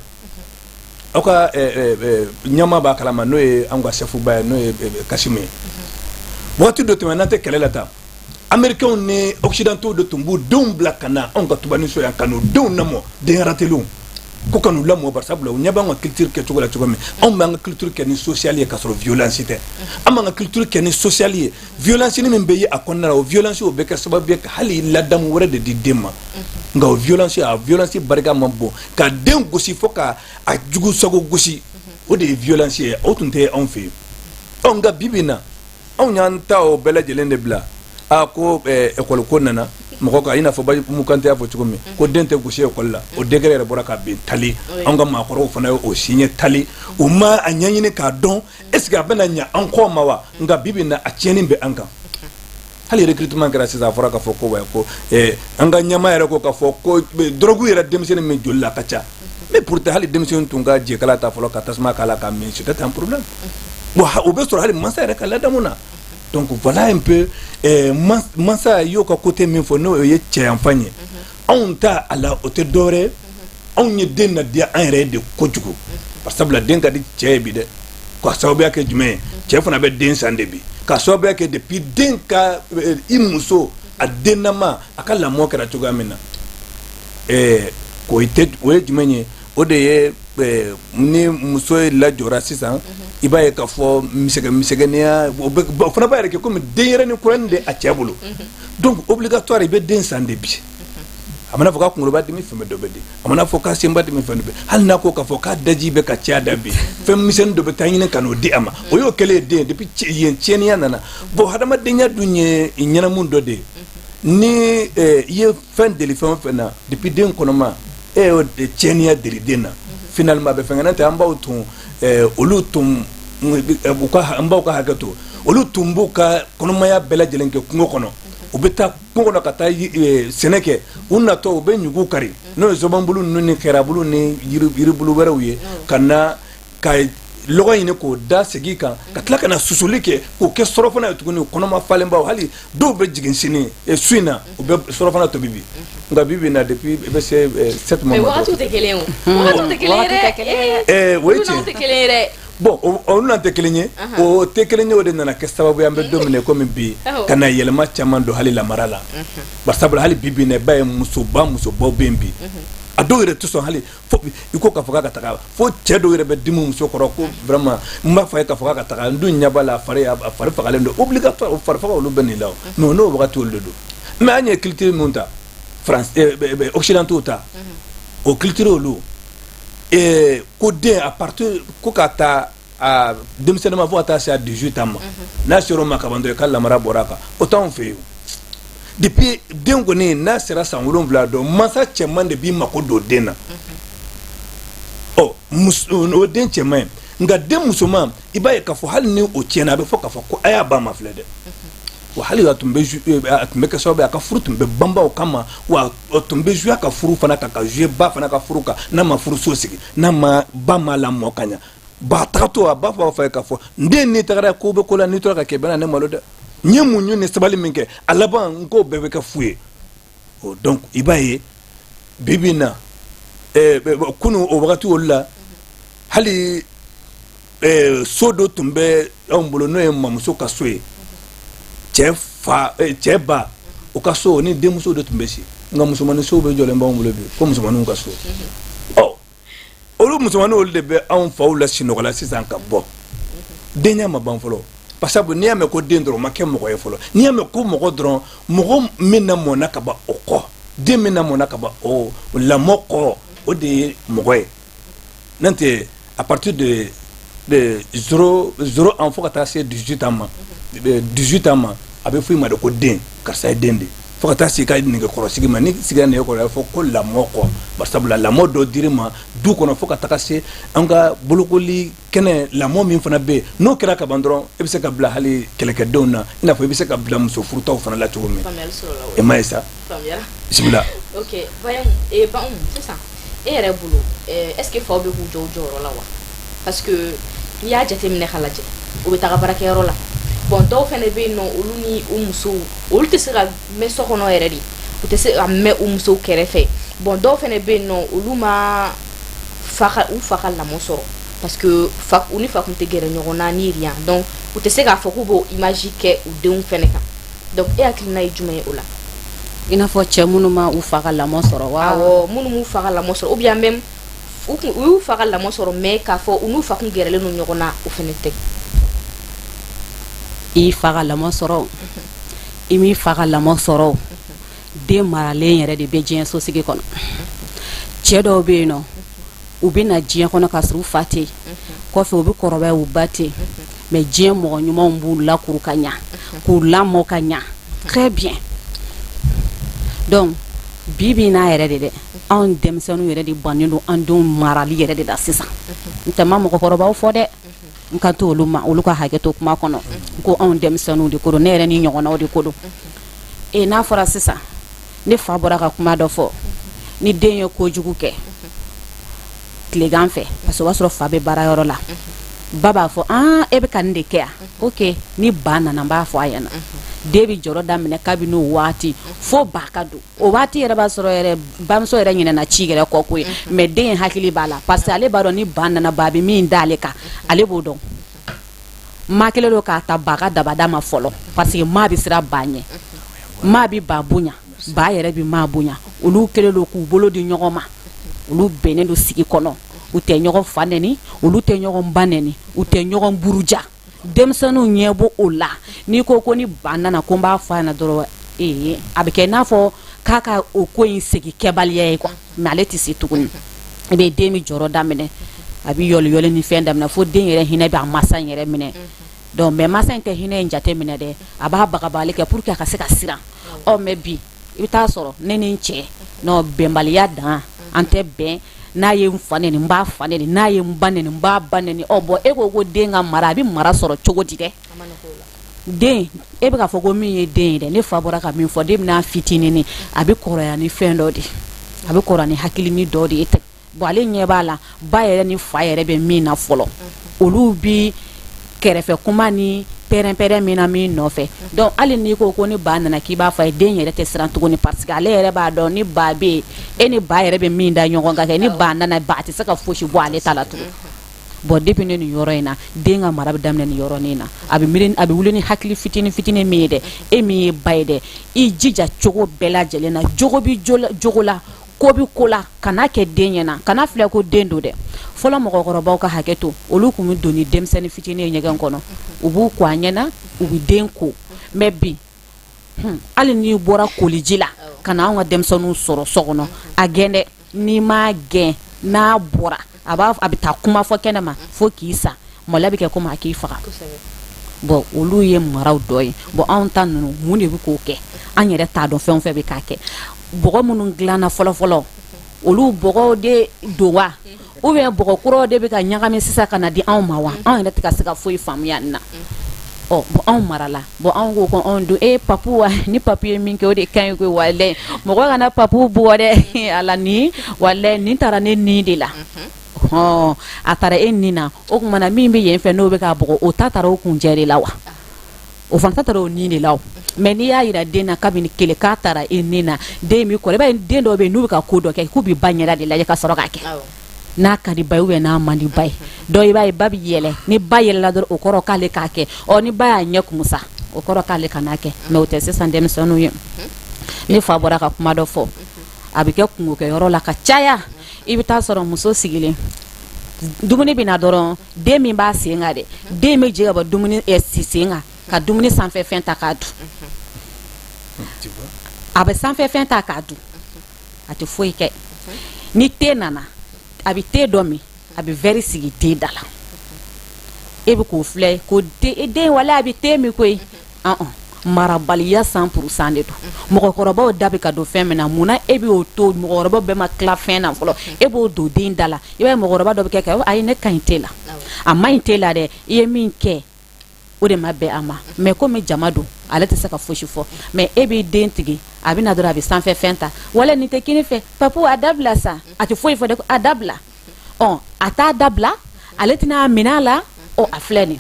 aw ka ɲɛmaa b'a kalama, n'o ye anw ka chef ba ye, n'o ye Kasimu ye. Waati dɔ tɛmɛ, n'an tɛ kɛlɛ la tan, américains ni occidentaux de tun b'u denw bila ka na anw ka tubani so yan, ka n'u denw lamɔ, den ratelenw ko ka n'u lamɔ. Bari sabula u ɲɛ b'an ka culture kɛcogo la cogo min. Anw b'an ka culture kɛ ni social ye, k'a sɔrɔ violence tɛ. An b'an ka culture kɛ ni social ye, violence ni min bɛ ye a kɔnɔna la, o violence o bɛ kɛ sababu ye ka hali ladamu wɛrɛ de di den ma. Nka o violence, a violence barika man bon. Ka den gosi fo ka a jugu sago gosi, o de ye violence ye. O tun tɛ anw fɛ yen. Ɔ nka bi bi in na, anw y'an ta o bɛɛ lajɛlen de bila. A ko école ko nana mɔgɔ kan, i n'a fɔ Umu Kante y'a fɔ cogo min ko den tɛ gosi école la. O décret yɛrɛ bɔra ka bin tali. Anw ka maakɔrɔw fana ye o signé tali. U ma a ɲɛɲini k'a dɔn est ce que a bɛna ɲɛ an kɔ ma wa. Nka bi bi in na, a tiɲɛni bɛ an kan. Hali recrutement kɛra sisan, a fɔra k'a fɔ ko wa ko an ka ɲɛmaa yɛrɛ ko k'a fɔ ko drogue yɛrɛ denmisɛnnin min joli la, a ka ca. Mais pourtant hali denmisɛnnin tun ka jɛkala ta fɔlɔ ka tasuma k'a la ka min, c'était un problème. Bon, o bɛ sɔrɔ hali mansa yɛrɛ ka ladamu na. Donc voilà un peu. Mansa y'o ka côté min fɔ, n'o ye cɛyanfan ye, anw ta a la, o tɛ dɔwɛrɛ ye. Anw ye den nadiya an yɛrɛ ye de kojugu. Bari sabula den ka di cɛ ye bi dɛ. K'a sababuya kɛ jumɛn ye? Cɛ fana bɛ den san de bi. K'a sababuya kɛ depuis den ka i muso a dennama, a ka lamɔ kɛra cogoya min na, k'o tɛ, o ye jumɛn ye? O de ye ni muso ye lajɔra sisan, i b'a ye k'a fɔ misɛgɛ misɛgɛniya, o fana b'a yɛrɛ kɛ komi denyɛrɛnin kuranin de a cɛ bolo. Donc obligatoire, i bɛ den san de bi. A mana fɔ k'a kunkolo b'a dimi, fɛn dɔ bɛ di. A mana fɔ k'a sen b'a dimi, fɛn dɔ bɛ. Hali n'a ko k'a fɔ k'a daji bɛ ka caya da bi, fɛn misɛnnin dɔ bɛ taa ɲini ka n'o di a ma. O y'o kɛlen ye den ye. Depuis yen tiɲɛniya nana. Bon, hadamadenya dun ye ɲɛnamu dɔ de ye. Ni i ye fɛn deli fɛn o fɛn na depuis den kɔnɔma, e y'o tiɲɛniya deli den na, finalement a bɛ fɛn kɛ. N'o tɛ, an baw tun, olu tun u ka, an baw ka hakɛ to, olu tun b'u ka kɔnɔmaya bɛɛ lajɛlen kɛ kungo kɔnɔ. U bɛ taa kungo kɔnɔ ka taa sɛnɛ kɛ. U natɔ, u bɛ ɲugu kari, n'o ye zɔbɔnbulu ninnu ni kɛrabulu ni yiribulu wɛrɛw ye, ka na ka lɔgɔ ɲini k'o da segi kan, ka tila ka na susuli kɛ k'o kɛ surɔfana ye tuguni. Kɔnɔma falenbaw, hali dɔw bɛ jigin sini su in na, u bɛ surɔfana tobi bi. Nka bi bi in na, depuis i bɛ se 7 mois Mais wagatiw tɛ kelen ye o. Wagatiw tɛ kelen ye dɛ. O ye Olu n'anw tiɲɛ. tɛ kelen ye dɛ. Bon, olu n'an tɛ kelen ye. O tɛ kelen ye, o de nana kɛ sababu ye, an bɛ don min na komi bi, ka na yɛlɛma caman don hali lamara la. Bari sabula hali bi bi in na, i b'a ye musoba musobaw bɛ yen bi, a dɔw yɛrɛ tɛ sɔn hali fo i ko k'a fɔ k'a ka taga. Fo cɛ dɔw yɛrɛ bɛ dimi muso kɔrɔ ko vraiment n b'a fɔ a ye k'a fɔ k'a ka taga, n dun ɲɛ b'a la, a fari fagalen don. Obligatoire, o fari faga olu bɛ nin la o. Mais n'o wagati olu de don. Mais an ye culture mun ta, France, occidentaux ta, o culture olu, Ko den, à partir ko ka taa a denmisɛnnin ma fo ka taa se a 18 ans ma, n'a sera o ma kaban dɔrɔn, ka lamara bɔra a kan. O t'anw fɛ yen. Depuis den kɔni n'a sera san 7 dɔn, mansa cɛman de b'i mako don den na. Ɔ, o den cɛman ye. Nka den musoman, i b'a ye k'a fɔ hali ni o tiɲɛna, a bɛ fɔ k'a fɔ ko a y'a ba ma filɛ dɛ. Wa hali a tun bɛ kɛ sababu ye, a ka furu tun bɛ banba o kama. Wa a tun bɛ jouer a ka furu fana kan, ka jouer ba fana ka furu kan. N'a ma furuso sigi, n'a ma ba ma lamɔ ka ɲa, ba tagatɔ a b'a fɔ a fa ye k'a fɔ: "N den, n'i tagara ko bɛ ko la, n'i tora ka kɛ, i bɛna ne malo dɛ. N ye muɲu ni sabali min kɛ, a laban n k'o bɛɛ bɛ kɛ fu ye." O donc, i b'a ye bi bi in na, kunun o wagati olu la, hali so dɔ tun bɛ anw bolo, n'o ye mamuso ka so ye. Cɛ fa, cɛ ba, o ka so ni denmuso de tun bɛ si. Nka musomanin sow bɛ jɔlen b'anw bolo bi, ko musomaninw ka so. Ɔ, olu musomaninw, olu de bɛ anw faw la sinɔgɔ la sisan ka bɔ. Denya ma ban fɔlɔ, parce que n'i y'a mɛn ko den dɔrɔn, o ma kɛ mɔgɔ ye fɔlɔ. N'i y'a mɛn ko mɔgɔ dɔrɔn, mɔgɔ min na mɔnna ka ban o kɔ, den min na mɔnna ka ban o lamɔ kɔ, o de ye mɔgɔ ye. N'o tɛ, à partir de 0 ans fo ka taa se 18 ans ma, 18 ans ma, a bɛ fɔ i ma de ko den, karisa ye den de, fo ka taa se i ka nɛgɛkɔrɔsigi ma. Ni sigira nɛgɛkɔrɔ, a bɛ fɔ ko lamɔ kɔ, barisabula lamɔ dɔ dir'i ma du kɔnɔ, fo ka taga se an ka bolokoli kɛnɛ. Lamɔ min fana bɛ yen, n'o kɛra ka ban dɔrɔn, e bɛ se ka bila hali kɛlɛkɛdenw na, i n'a fɔ i bɛ se ka bila muso furutaw fana la cogo min. Faamuyali sɔrɔla o. E ma ye sa? Faamuyara. Bisimila. Ok, voyons, et bon, sisan e yɛrɛ bolo, est ce que faw bɛ k'u jɔ u jɔyɔrɔ la wa? Parce que n'i y'a jateminɛ ka lajɛ, u bɛ taga baarakɛyɔrɔ la. Bon, dɔw fɛnɛ bɛ yen nɔ, olu ni u musow, olu tɛ se ka mɛn so kɔnɔ yɛrɛ de, u tɛ se ka mɛn u musow kɛrɛfɛ. Bon, dɔw fɛnɛ bɛ yen nɔ, olu ma fa ka u fa ka lamɔ sɔrɔ, parce que fa u ni fa kun tɛ gɛrɛ ɲɔgɔn na ni rien. Donc u tɛ se k'a fɔ k'u b'o image kɛ u denw fɛnɛ kan. Donc e hakilina ye jumɛn ye o la? I n'a fɔ cɛ minnu ma u fa ka lamɔ sɔrɔ wa? Awɔ, minnu m'u fa ka lamɔ sɔrɔ, ou bien même u kun u y'u fa ka lamɔ sɔrɔ, mais k'a fɔ u n'u fa kun gɛrɛlen don ɲɔgɔn na, o fɛnɛ tɛ. I fa ka lamɔ sɔrɔ, i m'i fa ka lamɔ sɔrɔ, den maralen yɛrɛ de bɛ diɲɛ sosigi kɔnɔ. Cɛ dɔw bɛ yen nɔ, u bɛ na diɲɛ kɔnɔ ka sɔrɔ u fa tɛ yen, kɔfɛ u bɛ kɔrɔbaya, u ba tɛ yen, mais diɲɛ mɔgɔ ɲumanw b'u lakuru ka ɲa, k'u lamɔ ka ɲa très bien. Donc bi bi in n'a yɛrɛ de dɛ, anw denmisɛnninw yɛrɛ de bannen don an denw marali yɛrɛ de la sisan. N tɛ ma mɔgɔkɔrɔbaw fɔ dɛ, n kan to olu ma, olu ka hakɛ to kuma kɔnɔ. N ko anw denmisɛnninw de ko don, ne yɛrɛ ni ɲɔgɔnnaw de ko don. E n'a fɔra sisan, ne fa bɔra ka kuma dɔ fɔ, ni den ye kojugu kɛ tilegan fɛ, parce que o b'a sɔrɔ fa bɛ baarayɔrɔ la, ba b'a fɔ: "Aa, e bɛ ka nin de kɛ yan. Ok, ni ba nana, n b'a fɔ a ɲɛna." Den bɛ jɔrɔ daminɛ kabini o waati fo ba ka don. O waati yɛrɛ b'a sɔrɔ yɛrɛ bamuso yɛrɛ ɲinɛna ci yɛrɛ kɔ ko ye, mais den hakili b'a la, parce que ale b'a dɔn ni ba nana, ba bɛ min d'ale kan, ale b'o dɔn. Maa kelen don k'a ta ba ka dabada ma fɔlɔ, parce que maa bɛ siran ba ɲɛ, maa bɛ ba bonya, ba yɛrɛ bɛ maa bonya. Olu kɛlen don k'u bolo di ɲɔgɔn ma, olu bɛnnen don sigi kɔnɔ, u tɛ ɲɔgɔn fa nɛni, olu tɛ ɲɔgɔn ba nɛni, u tɛ ɲɔgɔn buruja. Denmisɛnninw ɲɛ b'o o la. N'i ko ko ni ba nana ko n b'a fɔ a ɲɛna dɔrɔn, ee, a bɛ kɛ i n'a fɔ k'a ka o ko in segin kɛbaliya ye quoi. Mais ale tɛ se tuguni. I bɛ den bɛ jɔrɔ daminɛ, a bɛ yɔli yɔli ni fɛn daminɛ, fo den yɛrɛ hinɛ bɛ a masa in yɛrɛ minɛ. Donc mais masa in tɛ hinɛ in jate minɛ dɛ, a b'a bagabagali kɛ pour que a ka se ka siran. Ɔ, mais bi i bɛ taa sɔrɔ ne ni n cɛ non, bɛnbaliya dan, an tɛ bɛn. N'a ye n fa nɛni, n b'a fa nɛni, n'a ye n ba nɛni, n b'a ba nɛni. Ɔ bon, e ko ko den ka mara, a bɛ mara sɔrɔ cogo di dɛ? Den, e bɛ k'a fɔ ko min ye den ye dɛ, ne fa bɔra ka min fɔ, den bɛna fitinin, a bɛ kɔrɔya ni fɛn dɔ de, a bɛ kɔrɔ ni hakilini dɔ de ye ten. Bon, ale ɲɛ b'a la, ba yɛrɛ ni fa yɛrɛ bɛ min na fɔlɔ, olu bi kɛrɛfɛ kuma ni pɛrɛn-pɛrɛn min na min nɔfɛ. Donc hali n'i ko ko ni ba nana k'i b'a fɔ a ye, den yɛrɛ tɛ siran tuguni, parce que ale yɛrɛ b'a dɔn ni ba bɛ yen, e ni ba yɛrɛ bɛ min da ɲɔgɔn kan kɛ, ni ba nana, ba tɛ se ka fosi bɔ ale ta la tugun. Bon, depuis ne nin yɔrɔ in na, den ka mara bɛ daminɛ nin yɔrɔnin na. A bɛ miiri, a bɛ wuli ni hakili fitinin fitinin min ye dɛ, e min ye ba ye dɛ, i jija cogo bɛɛ lajɛlen na, jogo bi jogo la, ko bi ko la, kana kɛ den ɲɛna, kana filɛ ko den don dɛ. Fɔlɔ mɔgɔkɔrɔbaw ka hakɛ to, olu tun bɛ don ni denmisɛnnin fitinin ye ɲɛgɛn kɔnɔ, u b'u ko a ɲɛna, u bɛ den ko. Mais bi, hali n'i bɔra koliji la ka na anw ka denmisɛnninw sɔrɔ so kɔnɔ, a gɛn dɛ, n'i m'a gɛn, n'a bɔra A b'a a bɛ taa kuma fɔ kɛnɛ ma fo k'i sa, maloya bɛ kɛ komi a k'i faga. Bon, olu ye maraw dɔ ye. Bon, anw ta ninnu, mun de bɛ k'o kɛ? An yɛrɛ t'a dɔn. Fɛn o fɛn bɛ k'a kɛ, bɔgɔ minnu dilanna fɔlɔfɔlɔ, olu bɔgɔw de don wa, ou bien bɔgɔ kuraw de bɛ ka ɲagami sisan ka na di anw ma wa? Anw yɛrɛ tɛ ka se ka foyi faamuya nin na. Ɔ bon, anw marala. Bon, anw ko ko anw dun e papu wa, ni papu ye min kɛ, o de ka ɲi koyi. Walayi, mɔgɔ kana papu bugɔ dɛ. Ala ni walayi, nin taara ne ni de la. Hɔn, a taara e ni na. O tuma na, min bɛ yen fɛ, n'o bɛ k'a bugɔ, o ta taara o kuncɛ de la wa? O fana ta taara o ni de la. O mais n'i y'a jira den na kabini kelen k'a taara e ni na, den b'i kɔrɔ. I b'a ye, den dɔw bɛ yen, n'u bɛ ka ko dɔ kɛ, k'u bɛ ba ɲɛda de lajɛ ka sɔrɔ k'a kɛ, n'a ka di ba ye ou bien n'a man di ba ye. Dɔw, i b'a ye, ba bɛ yɛlɛ. Ni ba yɛlɛla dɔrɔn, o kɔrɔ k'ale k'a kɛ. Ɔ, ni ba y'a ɲɛ kumu sa, o kɔrɔ k'ale kan'a kɛ. Mais o tɛ sisan denmisɛnninw ye. Ne fa bɔra ka kuma dɔ fɔ, a bɛ kɛ kungokɛyɔrɔ la ka caya. I bɛ taa sɔrɔ muso sigilen, dumuni bɛ na dɔrɔn, den min b'a sen kan dɛ, den bɛ jigin ka bɔ dumuni sen kan ka dumuni sanfɛ fɛn ta k'a dun. A bɛ sanfɛ fɛn ta k'a dun, a tɛ foyi kɛ. Ni te nana, a bɛ te dɔ min, a bɛ verre sigi te da la. E bɛ k'o filɛ ko den, wala a bɛ te min koyi. Marabaliya 100% de don. Mɔgɔkɔrɔbaw da bɛ ka don fɛn min na, munna e b'o to? Mɔgɔkɔrɔbaw bɛɛ ma tila fɛn na fɔlɔ, e b'o don den da la. I b'a ye, mɔgɔkɔrɔba dɔ bɛ kɛ, ayi, ne ka ɲi te la. A ma ɲi te la dɛ. I ye min kɛ, o de ma bɛn a ma. Mais komi jama don, ale tɛ se ka fosi fɔ. Mais e b'i den tigɛ, a bɛ na dɔrɔn, a bɛ sanfɛ fɛn ta. Wala nin tɛ kini fɛ, papu, a dabila sa. A tɛ foyi fɔ dɛ, a dabila. Ɔ, a t'a dabila, ale tɛna a minɛ a la. Ɔ, a filɛ nin.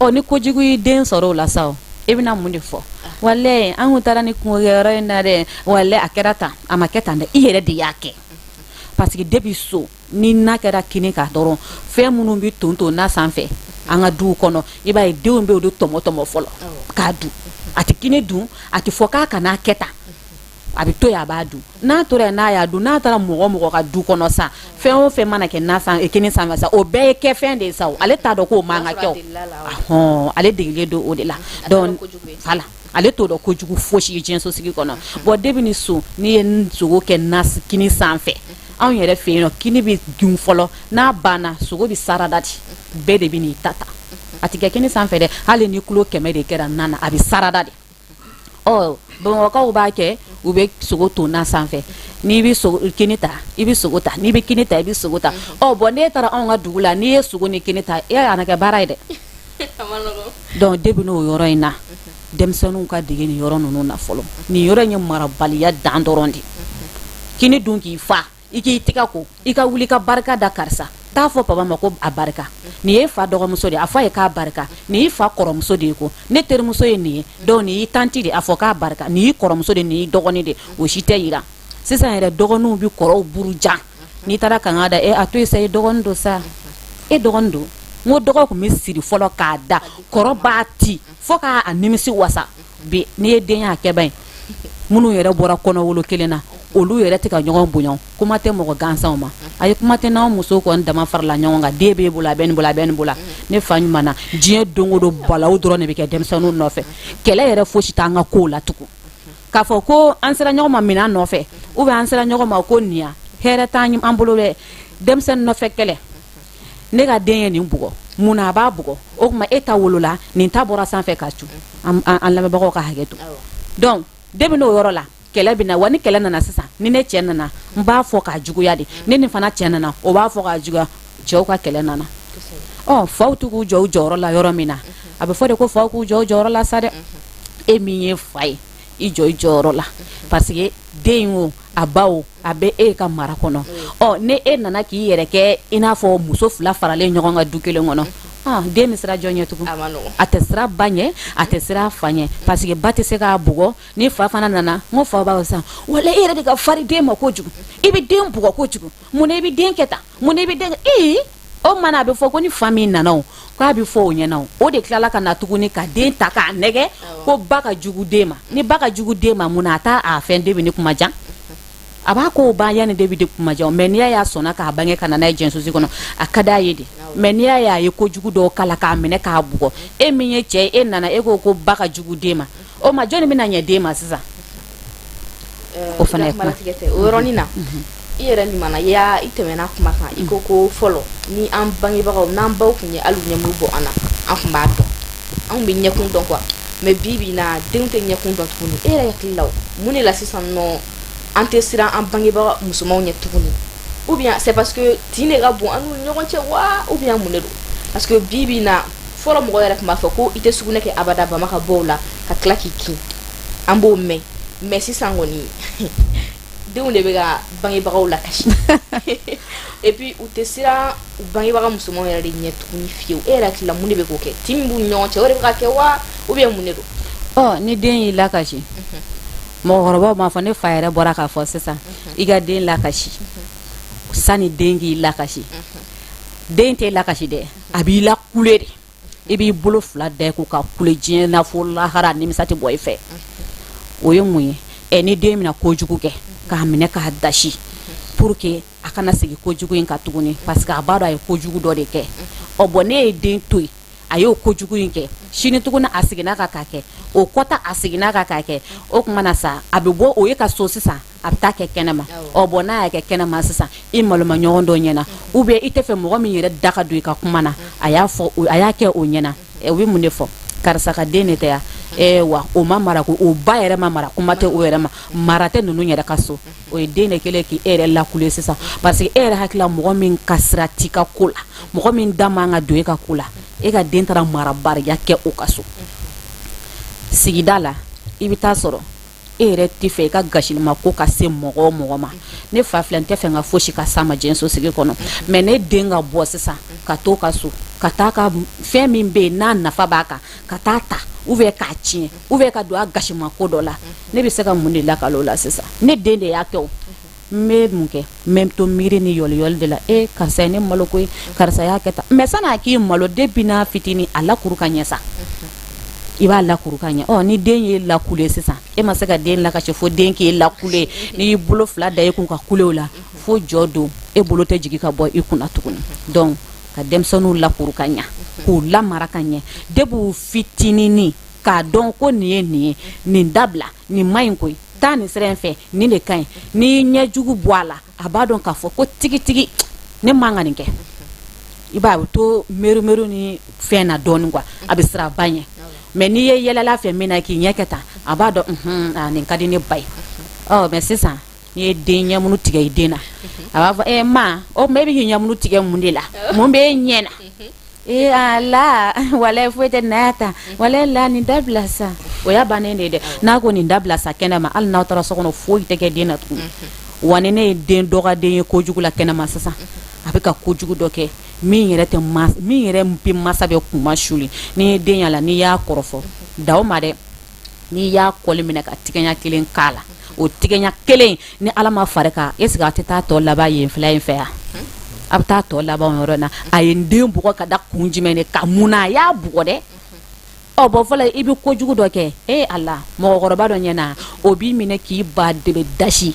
Ɔ, ni kojugu y'i den sɔrɔ o la sa, o e bɛna mun de fɔ? Walayi, an kun taara ni kungokɛyɔrɔ in na dɛ, walayi, a kɛra tan, a ma kɛ tan dɛ. I yɛrɛ de y'a kɛ, parce que depuis so, ni na kɛra kini kan dɔrɔn, fɛn minnu bɛ ton ton na sanfɛ an ka duw kɔnɔ, i b'a ye, denw bɛ olu tɔmɔ tɔmɔ fɔlɔ k'a dun. A tɛ kini dun, a tɛ fɔ k'a kana kɛ tan, a bɛ to yen, a b'a dun. N'a tora yen, n'a y'a dun, n'a taara mɔgɔ mɔgɔ ka du kɔnɔ sa, fɛn o fɛn mana kɛ na san, kini sanfɛ sa, o bɛɛ ye kɛfɛn de ye sa. O ale t'a dɔn k'o man ka kɛ. O hɔn, ale degelen don o de la. Donc voilà, ale t'o dɔn kojugu fosi ye diɲɛ sosigi kɔnɔ. Bon, depuis ni so, n'i ye sogo kɛ na kini sanfɛ, anw yɛrɛ fɛ yen nɔ, kini bɛ dun fɔlɔ. N'a banna, sogo bɛ sarada di, bɛɛ de bɛ n'i ta ta. A tɛ kɛ kini sanfɛ dɛ. Hali ni kilo 100 de kɛra na na, a bɛ sarada de. Ɔ, bamakɔkaw b'a kɛ, u bɛ sogo to na sanfɛ. N'i bɛ sogo kini ta, i bɛ sogo ta. N'i bɛ kini ta, i bɛ sogo ta. Ɔ bon, n'e taara anw ka dugu la, n'i ye sogo ni kini ta, e y'a kɛ baara ye dɛ. Donc depuis n'o yɔrɔ in na, denmisɛnninw ka dege nin yɔrɔ ninnu na fɔlɔ. Nin yɔrɔ in ye marabaliya dan dɔrɔn de. Kini dun k'i fa, i k'i tɛgɛ ko, i ka wuli ka barika da karisa. T'a fɔ papa ma ko a barika. Nin ye fa dɔgɔmuso de ye, a fɔ a ye k'a barika. Nin y'i fa kɔrɔmuso de ye, ko ne terimuso ye nin ye. Donc nin y'i tantie de, a fɔ k'a barika. Nin y'i kɔrɔmuso de, nin y'i dɔgɔnin de. O si tɛ yira. Sisan yɛrɛ, dɔgɔninw bɛ kɔrɔw burujan. N'i taara kanga da, e a to yen sa, e dɔgɔnin don sa, e dɔgɔnin don. N ko dɔgɔ tun bɛ siri fɔlɔ k'a da, kɔrɔ b'a ti fo k'a nimisi wasa. Bi, n'i ye den y'a kɛba ye, minnu yɛrɛ bɔra kɔnɔwolo kelen na, olu yɛrɛ tɛ ka ɲɔgɔn bonya. Kuma tɛ mɔgɔ gansanw ma. A ye kuma tɛ n'anw musow kɔni dama farala ɲɔgɔn kan. Den b'e bolo, a bɛ nin bolo, a bɛ nin bolo. Ne fa ɲuman na, diɲɛ don o don, balawu dɔrɔn de bɛ kɛ denmisɛnninw nɔfɛ. Kɛlɛ yɛrɛ fosi t'an ka kow la tugun. K'a fɔ ko an sera ɲɔgɔn ma minɛn nɔfɛ, ou bien an sera ɲɔgɔn ma ko nin ya, hɛrɛ t'an an bolo dɛ. Denmisɛnnin nɔfɛ kɛlɛ, ne ka den ye nin bugɔ, mun na a b'a bugɔ? O tuma e ta wolola, nin ta bɔra sanfɛ ka cu. An lamɛnbagaw ka hakɛ to. Donc depuis n'o yɔrɔ la, kɛlɛ bɛ na wa. Ni kɛlɛ nana sisan, ni ne cɛ nana, n b'a fɔ k'a juguya de. Ne ni fana cɛ nana, o b'a fɔ k'a juguya. Cɛw ka kɛlɛ nana. Ɔ, faw t'u k'u jɔ u jɔyɔrɔ la yɔrɔ min na, a bɛ fɔ de ko faw k'u jɔ u jɔyɔrɔ la sa dɛ. E min ye fa ye, i jɔ i jɔyɔrɔ la, parce que den in, o a ba, o a bɛ e ka mara kɔnɔ. Ɔ, ni e nana k'i yɛrɛ kɛ i n'a fɔ muso fila faralen ɲɔgɔn kan du kelen kɔnɔ, den bɛ siran jɔn ɲɛ tugun? A tɛ siran ba ɲɛ, a tɛ siran fa ɲɛ, parce que ba tɛ se k'a bugɔ. Ni fa fana nana, n ko fa b'a fɔ sisan, wala e yɛrɛ de ka farin den ma kojugu, i bɛ den bugɔ kojugu, mun na i bɛ den kɛ tan, mun na i bɛ den kɛ? Ee, o mana a bɛ fɔ ko ni fa min nana, o k'a bɛ fɔ o ɲɛna. O de tilala ka na tuguni ka den ta k'a nɛgɛ ko ba ka jugu den ma. Ni ba ka jugu den ma, mun na a t'a a fɛn den bɛ ni kuma jan? A b'a ko ba yanni den bɛ de kuma jan. Mais n'i y'a ye a sɔnna k'a bange ka na n'a ye diɲɛsosi kɔnɔ, a ka d'a ye de. Mais n'i y'a ye a ye kojugu dɔw kala k'a minɛ k'a bugɔ, e min ye cɛ ye, e nana, e ko ko ba ka jugu den ma, o ma jɔnni bɛna ɲɛ den ma sisan? O fana ye kuma. O yɔrɔnin na, I yɛrɛ limana i tɛmɛna kuma kan, i ko ko fɔlɔ ni an bangebagaw, n'an baw tun ye hali ɲɛmuru bɔ an na, an tun b'a dɔn, anw bɛ ɲɛkun dɔn quoi. Mais bi bi na, denw tɛ ɲɛkun dɔn tuguni. E yɛrɛ hakili la, mun de la sisan nɔ an tɛ siran an bangebaga musomanw ɲɛ tuguni? Ou bien c'est parce que tin de ka bon an n'u ɲɔgɔn cɛ wa, ou bien mun de don? Parce que bi bi na, fɔlɔ mɔgɔ yɛrɛ tun b'a fɔ ko i tɛ sugunɛ kɛ abada bama ka bɔ o la ka tila k'i kin, an b'o mɛn. Mais sisan kɔni, denw de bɛ ka bangebagaw lakasi et puis u tɛ siran u bangebaga musomanw yɛrɛ de ɲɛ tuguni fiyewu. E yɛrɛ hakili la, mun de bɛ k'o kɛ? Tin min b'u ni ɲɔgɔn cɛ, o de bɛ ka kɛ wa, ou bien mun de don? Ɔ, ni den y'i lakasi, mɔgɔkɔrɔbaw b'a fɔ, ne fa yɛrɛ bɔra k'a fɔ sisan, i ka den lakasi sani den k'i lakasi. Den tɛ lakasi dɛ, a b'i lakule de. I b'i bolo fila da i kun ka kule diɲɛ na fo lahara, nimisa tɛ bɔ i fɛ. O ye mun ye? Ɛ, ni den bɛna kojugu kɛ, k'a minɛ k'a dasi pour que a kana segin kojugu in kan tuguni, parce que a b'a dɔn a ye kojugu dɔ de kɛ. Ɔ bɔn, ne ye den to yen, a y'o kojugu in kɛ, sini tuguni a seginna kan k'a kɛ, o kɔta a seginna kan k'a kɛ. O tuma na sa, a bɛ bɔ o ye ka so sisan, a bɛ taa kɛ kɛnɛma. Ɔ bɔn, n'a y'a kɛ kɛnɛma sisan, i maloma ɲɔgɔn dɔ ɲɛna, ou bien i tɛ fɛ mɔgɔ min yɛrɛ da ka don i ka kuma na, a y'a fɔ, a y'a kɛ o ɲɛna, o bɛ mun de fɔ? Karisa ka den de tɛ yan? Wa o ma mara ko o ba yɛrɛ ma mara, kuma tɛ o yɛrɛ ma, mara tɛ ninnu yɛrɛ ka so. O ye den de kɛlen k'i e yɛrɛ lakule sisan, parce que e yɛrɛ hakili la, mɔgɔ min ka sira t'i ka ko la, mɔgɔ min da man ka don e ka ko la, e ka den taara marabariya kɛ o ka so. Sigida la, i bɛ taa sɔrɔ e yɛrɛ tɛ fɛ i ka gasilima ko ka se mɔgɔ o mɔgɔ ma. Ne fa filɛ, n tɛ fɛ n ka fosi ka s'a ma diɲɛ sigi kɔnɔ, mais ne den ka bɔ sisan ka to ka so, ka taa ka fɛn min bɛ yen n'a nafa b'a kan, ka taa ta, ou bien k'a tiɲɛ, ou bien ka don a gasima ko dɔ la, ne bɛ se ka mun de lakale o la sisan? Ne den de y'a kɛ o. N bɛ mun kɛ? N bɛ to miiri ni yɔliyɔli de la. E, karisa ye ne malo koyi, karisa y'a kɛ tan. Mais san'a k'i malo, depuis n'a fitinin, a lakuru ka ɲɛ sa, i b'a lakuru ka ɲɛ. Ɔ, ni den ye lakule sisan, e ma se ka den lakasi fo den k'e lakule. N'i y'i bolo fila da i kun ka kule o la fo jɔ don, e bolo tɛ jigin ka bɔ i kunna tuguni. Donc ka denmisɛnninw lakuru ka ɲɛ, k'u lamara ka ɲɛ depuis u fitininin, k'a dɔn ko nin ye nin ye, nin dabila, nin ma ɲi koyi, taa nin sira in fɛ, nin de ka ɲi. N'i ye ɲɛjugu bɔ a la, a b'a dɔn k'a fɔ ko tigitigi ne man ka nin kɛ. I b'a, a bɛ to meru ni fɛn na dɔɔnin quoi, a bɛ siran ba ɲɛ. Mais n'i ye yɛlɛla fɛ min na k'i ɲɛ kɛ tan, a b'a dɔn, unhun, a nin ka di ne ba ye. Ɔ, mais sisan n'i ye den ɲɛmunu tigɛ i den na, a b'a fɔ: e ma, o tuma e bɛ k'i ɲɛmunu tigɛ mun de la? Mun bɛ e ɲɛ na? Ee ala, walayi foyi tɛ na ta, walayi la, nin dabila sa. O y'a bannen de ye dɛ. N'a ko nin dabila sa kɛnɛ ma, hali n'aw taara so kɔnɔ, foyi tɛ kɛ den na tuguni. Wa ni ne ye den dɔgɔden ye kojugu la kɛnɛma sisan, a bɛ ka kojugu dɔ kɛ min yɛrɛ tɛ, min yɛrɛ bɛ masa bɛ kunma suli, n'i ye den y'a la, n'i y'a kɔrɔfɔ da o ma dɛ, n'i y'a kɔli minɛ ka tigɛɲa kelen k'a la, o tigɛɲa kelen, ni Ala ma fari kan, est ce que a tɛ taa tɔ laban yen fila in fɛ yan? A bɛ taa tɔ laban o yɔrɔ in na. A ye n den bugɔ ka da kun jumɛn de kan? Mun na a y'a bugɔ dɛ? Ɔ bɔn, fɔlɔ i bɛ kojugu dɔ kɛ, e Ala, mɔgɔkɔrɔba dɔ ɲɛna, o b'i minɛ k'i ba de bɛ dasi,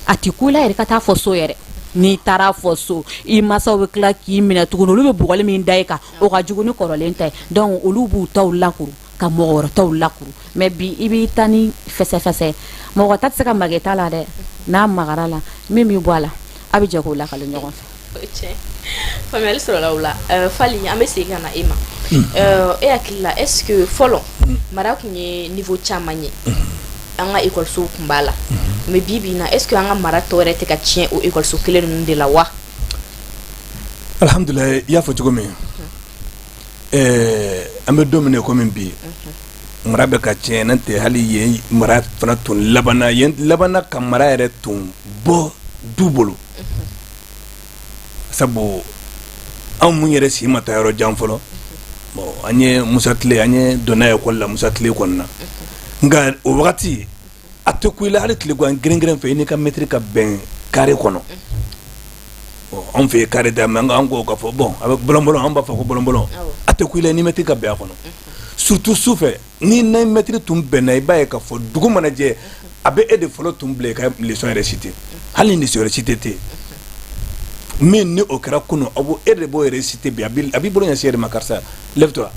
a tɛ ku i la yɛrɛ ka taa fɔ so yɛrɛ. N'i taara fɔ so, i masaw bɛ tila k'i minɛ tuguni. Olu bɛ bugɔli min da i kan, o ka jugu ni kɔrɔlen ta ye. Donc olu b'u taw lakuru ka mɔgɔ wɛrɛ taw lakuru. Mais bi, i b'i ta ni fɛsɛfɛsɛ, mɔgɔ ta tɛ se ka maga i ta la dɛ. N'a magara la, min bɛ bɔ a la, a bɛ jɛ k'o lakale ɲɔgɔn fɛ. Faamuyali sɔrɔla o la. Fali, an bɛ segin ka na e ma. E hakili la, est ce que fɔlɔ mara tun ye niveau caman ye, an ka ekɔlisow tun b'a la, mais bi bi in na, est ce que an ka mara tɔ yɛrɛ tɛ ka tiɲɛ o ekɔliso kelen ninnu de la wa? Alhamdulilayi, i y'a fɔ cogo min, an bɛ don min na komi bi, mara bɛ ka tiɲɛ. N'o tɛ, hali yen mara fana tun labanna, yen labanna ka mara yɛrɛ tun bɔ du bolo, sabu anw mun yɛrɛ si ma taa yɔrɔ jan fɔlɔ, bon, an ye Musa tile, an ye donna ekɔli la Musa tile kɔnɔna. Nka o wagati a tɛ ku i la hali tilegan gɛrɛngɛrɛn fɛ, i n'i ka mɛtiri ka bɛn carré kɔnɔ. Anw fɛ yen carré da, mais an ko k'a fɔ bon, a bɛ bɔlɔn bɔlɔn, an b'a fɔ ko bɔlɔn bɔlɔn. A tɛ ku i la ni mɛtiri ka bɛn a kɔnɔ, surtout su fɛ. Ni n'a mɛtiri tun bɛnna, i b'a ye k'a fɔ dugu mana jɛ, a bɛ e de fɔlɔ tun bila i ka leçon réciter, hali ni leçon réciter tɛ yen. Min ni o kɛra kunun, a b'o e de b'o réciter bi. A b'i bolo ɲɛsin e de ma: karisa, lève toi.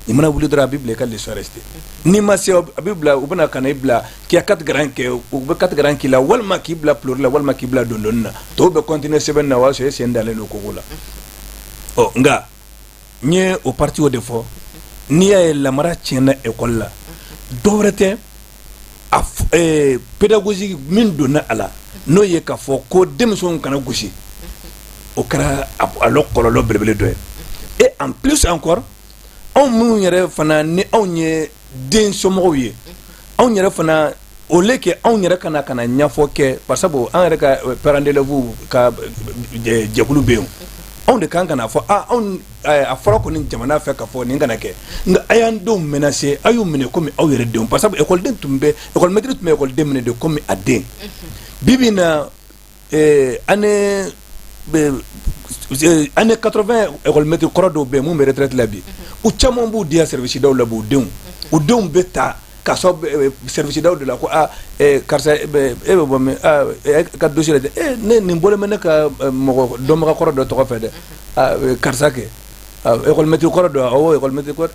I mana wuli dɔrɔn, a b'i bila i ka leçon réciter. N'i ma se, a b'i bila, u bɛna ka na i bila k'i ka quatre grands kɛ, u bɛ quatre grands k'i la, walima k'i bila pilori la, walima k'i bila dondonni na. Tɔw bɛ continuer sɛbɛnni na, o y'a sɔrɔ e sen dalen don kogo la. Ɔ nka n ye o partie o de fɔ. N'i y'a ye lamara tiɲɛna école la, dɔ wɛrɛ tɛ, a pédagogie min donna a la, n'o ye k'a fɔ ko denmisɛnw kana gosi, o kɛra a lɔ kɔlɔlɔ belebele dɔ ye. Et en plus encore, anw minnu yɛrɛ fana ni anw ye den somɔgɔw ye, anw yɛrɛ fana, au lieu que anw yɛrɛ ka na ɲɛfɔ kɛ, par sabu an yɛrɛ ka parents d'élèves ka jɛkulu bɛ yen, anw de kan ka na fɔ: a anw, a fɔra kɔni jamana fɛ ka fɔ nin kana kɛ, nka a y'an denw menacer, a y'u minɛ komi aw yɛrɛ denw. Par sabu école tun bɛ, école maître tun bɛ école minɛ de komi a den. Bi bi in na, année 80, école maître kɔrɔ dɔw bɛ yen mun bɛ retraite la bi, u caman b'u diya service daw la, b'u denw, u denw bɛ ta ka sɔrɔ service daw de la ko: a karisa, e bɛ bɔ min? A ka dossier lajɛ. E ne nin bɔlen bɛ ne ka mɔgɔ dɔnbaga kɔrɔ dɔ tɔgɔ fɛ dɛ, karisa kɛ école maître kɔrɔ dɔ. Awɔ, école maître kɔrɔ,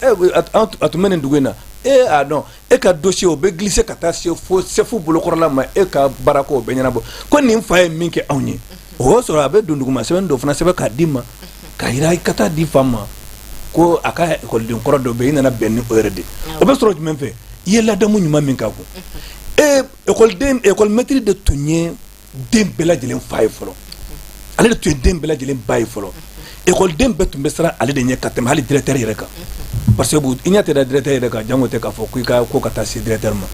a tun bɛ nin dugu in na. E a dɔn, e ka dossier o bɛ glisser ka taa se fo chef bolokɔrɔla ma, e ka baarako o bɛ ɲɛnabɔ ko nin fa ye min kɛ anw ye. O y'a sɔrɔ a bɛ don duguma sɛbɛn dɔ fana sɛbɛn k'a d'i ma, k'a yira i ka taa di fa ma ko a ka ekɔliden kɔrɔ dɔ bɛ yen, i nana bɛn ni o yɛrɛ de. O bɛ sɔrɔ jumɛn fɛ? I ye ladamu ɲuman min k'a kun. E ekɔliden, école maître de tun ye den bɛɛ lajɛlen fa ye fɔlɔ, ale de tun ye den bɛɛ lajɛlen ba ye fɔlɔ. Ekɔliden bɛɛ tun bɛ siran ale de ɲɛ ka tɛmɛ hali directeur yɛrɛ kan, parce que i ɲɛ tɛ da directeur yɛrɛ kan, jango tɛ k'a fɔ ko i ka ko ka taa se directeur ma.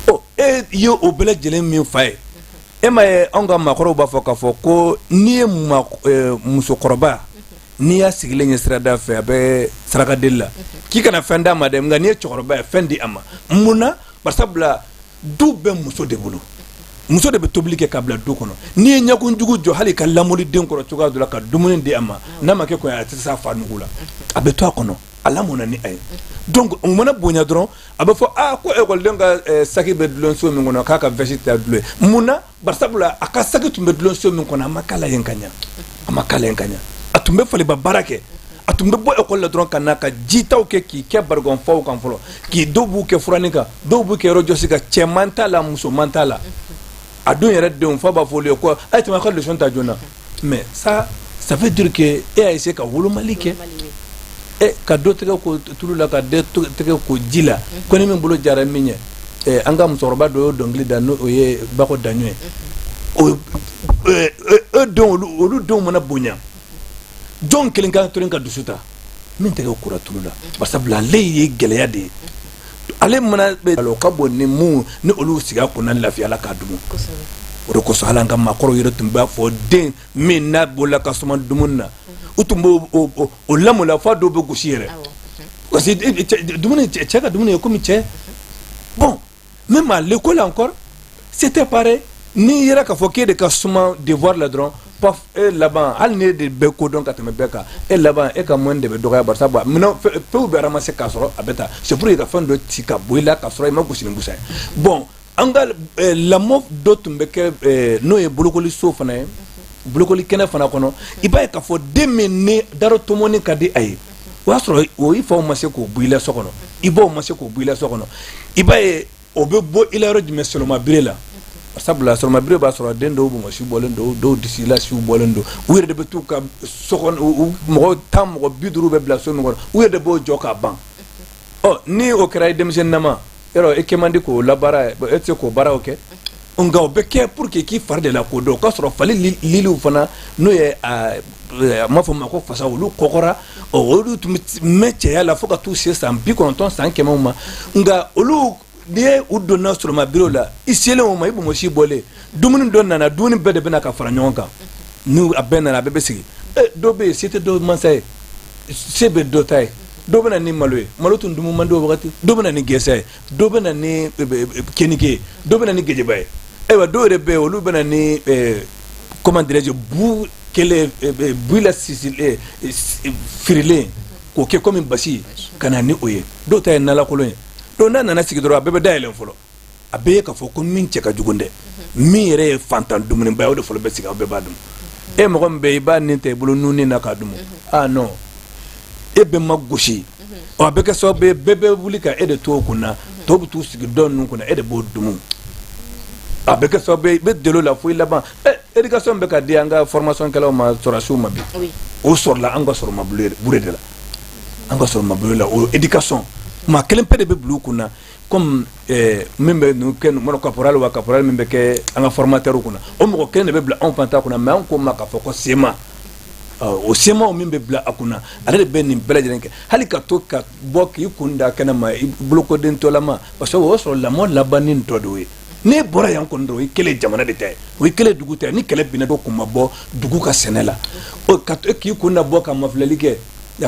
Ɔ e ye o bɛɛ lajɛlen min fa ye, e ma ye, anw ka maakɔrɔw b'a fɔ k'a fɔ ko n'i ye musokɔrɔba, n'i y'a sigilen ye sirada fɛ, a bɛ saraka deli la, k'i kana fɛn d'a ma dɛ, nka n'i ye cɛkɔrɔba ye, fɛn di a ma. Mun na? Barisabula du bɛ muso de bolo, muso de bɛ tobili kɛ ka bila du kɔnɔ. N'i ye ɲɛkunjugu jɔ hali ka lamɔli den kɔrɔ cogoya dɔ la, ka dumuni di a ma, n'a ma kɛ kɔni, a tɛ se a fa nugu la, a bɛ to a kɔnɔ, a lamɔna ni a ye. Donc o mana bonya dɔrɔn, a bɛ fɔ: aa, ko ekɔliden ka saki bɛ dulon so min kɔnɔ, k'a ka veste tɛ dulon ye. Mun na? Barisabula a ka saki tun bɛ dulon so min kɔnɔ, a ma k'a la yen ka ɲa, a ma k'a la yen ka ɲa. A tun bɛ faliba baara kɛ, a tun bɛ bɔ ekɔli la dɔrɔn ka na ka jitaw kɛ, k'i kɛ barigɔnfaw kan fɔlɔ, k'i dɔw b'u kɛ furanin kan, dɔw b'u kɛ yɔrɔ jɔsi kan, cɛman t'a la, musoman t'a la. A dun yɛrɛ denw fa b'a fɔ olu ye ko a ye tɛmɛ a ka leçon ta joona. Mais ça, ça veut dire que e y'a essayé ka wolomali kɛ, e ka dɔ tɛgɛ ko tulu la, ka dɔ tɛgɛ ko ji la, ko ni min bolo jara min ye. An ka musokɔrɔba dɔ y'o dɔnkili da, n'o ye Bako Daɲɔ ye. O e denw, olu denw mana bonya, jɔn kelen ka to ka dusu ta min tɛgɛ kura tulu la? Barisabula ale ye gɛlɛya de ye, ale mana o ka bon ni mun ni olu sigi a kunna lafiya la k'a dumu. O de kosɔn hali an ka maakɔrɔw yɛrɛ tun b'a fɔ, den min n'a bolola ka suma dumuni na, u tun b'o o lamɔ f'a dɔw bɛ gosi yɛrɛ, parce que dumuni, cɛ ka dumuni ye komi cɛ. Bon, même à l'école encore, c'était pareil. N'i yɛrɛ k'a fɔ k'e de ka suma devoir la dɔrɔn, paf, e laban, hali ni e de bɛ ko dɔn ka tɛmɛ bɛɛ kan, e laban, e ka moyenne de bɛ dɔgɔya. Bari sabu minɛn fɛnw bɛ ramasser k'a sɔrɔ a bɛ taa, c'est pour que ka fɛn dɔ ci ka bɔ i la k'a sɔrɔ i ma gosi ni busan ye. Bon, an ka lamɔ dɔ tun bɛ kɛ, n'o ye bolokoliso fana ye, bolokoli kɛnɛ fana kɔnɔ. I b'a ye k'a fɔ den min ni daro tɔmɔni ka di a ye, o y'a sɔrɔ o i faw ma se k'o bɔ i la so kɔnɔ, i baw ma se k'o bɔ i la so kɔnɔ. I b'a ye o bɛ bɔ i la yɔrɔ jumɛn? Solomabire la. Sabula solomabire b'a sɔrɔ den dɔw bonbonsi bɔlen don, dɔw disi la siw bɔlen don, u yɛrɛ de bɛ t'u ka so kɔnɔ, mɔgɔ 10, mɔgɔ 50 bɛ bila so min kɔnɔ, u yɛrɛ de b'o jɔ k'a ban. Ɔ ni o kɛra i denmisɛnninama yɔrɔ, e kɛ man di k'o labaara, e tɛ se k'o baaraw kɛ, nka o bɛ kɛ pour que k'i fari de la k'o dɔn. O k'a sɔrɔ fali liliw fana, n'o ye a m'a fɔ ma ko fasa, olu kɔkɔra. Ɔ olu tun bɛ mɛn cɛya la fo ka t'u se san 90, san 100 ma. Nka olu, n'i ye u donna solomabiriw la, i selen o ma, i bonbonsi bɔlen, dumuni dɔ nana, dumuni bɛɛ de bɛna ka fara ɲɔgɔn kan. N'u a bɛɛ nana, a bɛɛ bɛ sigi. Dɔw bɛ yen, se tɛ dɔw mansa ye, se bɛ dɔ ta ye, dɔw bɛ na ni malo ye, malo tun dumu man di o wagati, dɔw bɛ na ni gɛsɛ ye, dɔw bɛ na ni kenike ye, dɔw bɛ na ni gejeba ye. Ayiwa, dɔw yɛrɛ bɛ yen, olu bɛ na ni, comment dirais-je, bu kelen, bu la sisi firilen k'o kɛ komi basi ka na ni o ye. Dɔw ta ye nalakolon ye. Donc n'a nana sigi dɔrɔn, a bɛɛ bɛ dayɛlɛ fɔlɔ, a bɛɛ ye k'a fɔ ko min cɛ ka jugu dɛ, min yɛrɛ ye fantan dumuniba ye, o de fɔlɔ bɛ sigi, aw bɛɛ b'a dun. E mɔgɔ min bɛ yen, i b'a nin ta i bolo nunni na k'a dun. Ah non, e bɛ ma gosi. Ɔ, a bɛ kɛ sababu ye, bɛɛ bɛ wuli ka e de to o kunna, tɔw bɛ t'u sigi dɔ ninnu kunna, e de b'o dumu. A bɛ kɛ sababu ye, i bɛ deli o la fo i laban. Ɛ, éducation bɛ ka di an ka formation kɛlaw ma, sɔrɔdasiw ma bi, o sɔrɔla an ka sɔrɔma bure de la, an ka sɔrɔma bure la. O éducation, maa kelen pe de bɛ bila u kunna comme min bɛ ninnu kɛ mana caporal wa caporal min bɛ kɛ an ka formateur kunna, o mɔgɔ kelen de bɛ bila anw fana ta kunna. Mais an ko ma k'a fɔ ko CMA, o CMA min bɛ bila a kunna, ale de bɛ nin bɛɛ lajɛlen kɛ, hali ka to ka bɔ k'i kun da kɛnɛ ma, i bolokodentɔlama, parce que o y'a sɔrɔ lamɔ labanni tɔ de ye. N'e bɔra yan kɔni dɔrɔn, o ye kelen jamana de ta ye, o ye kelen dugu ta ye. Ni kɛlɛ binna dɔ kun ma bɔ dugu ka sɛnɛ la, o ka to k'i kun da bɔ ka mafilɛli kɛ,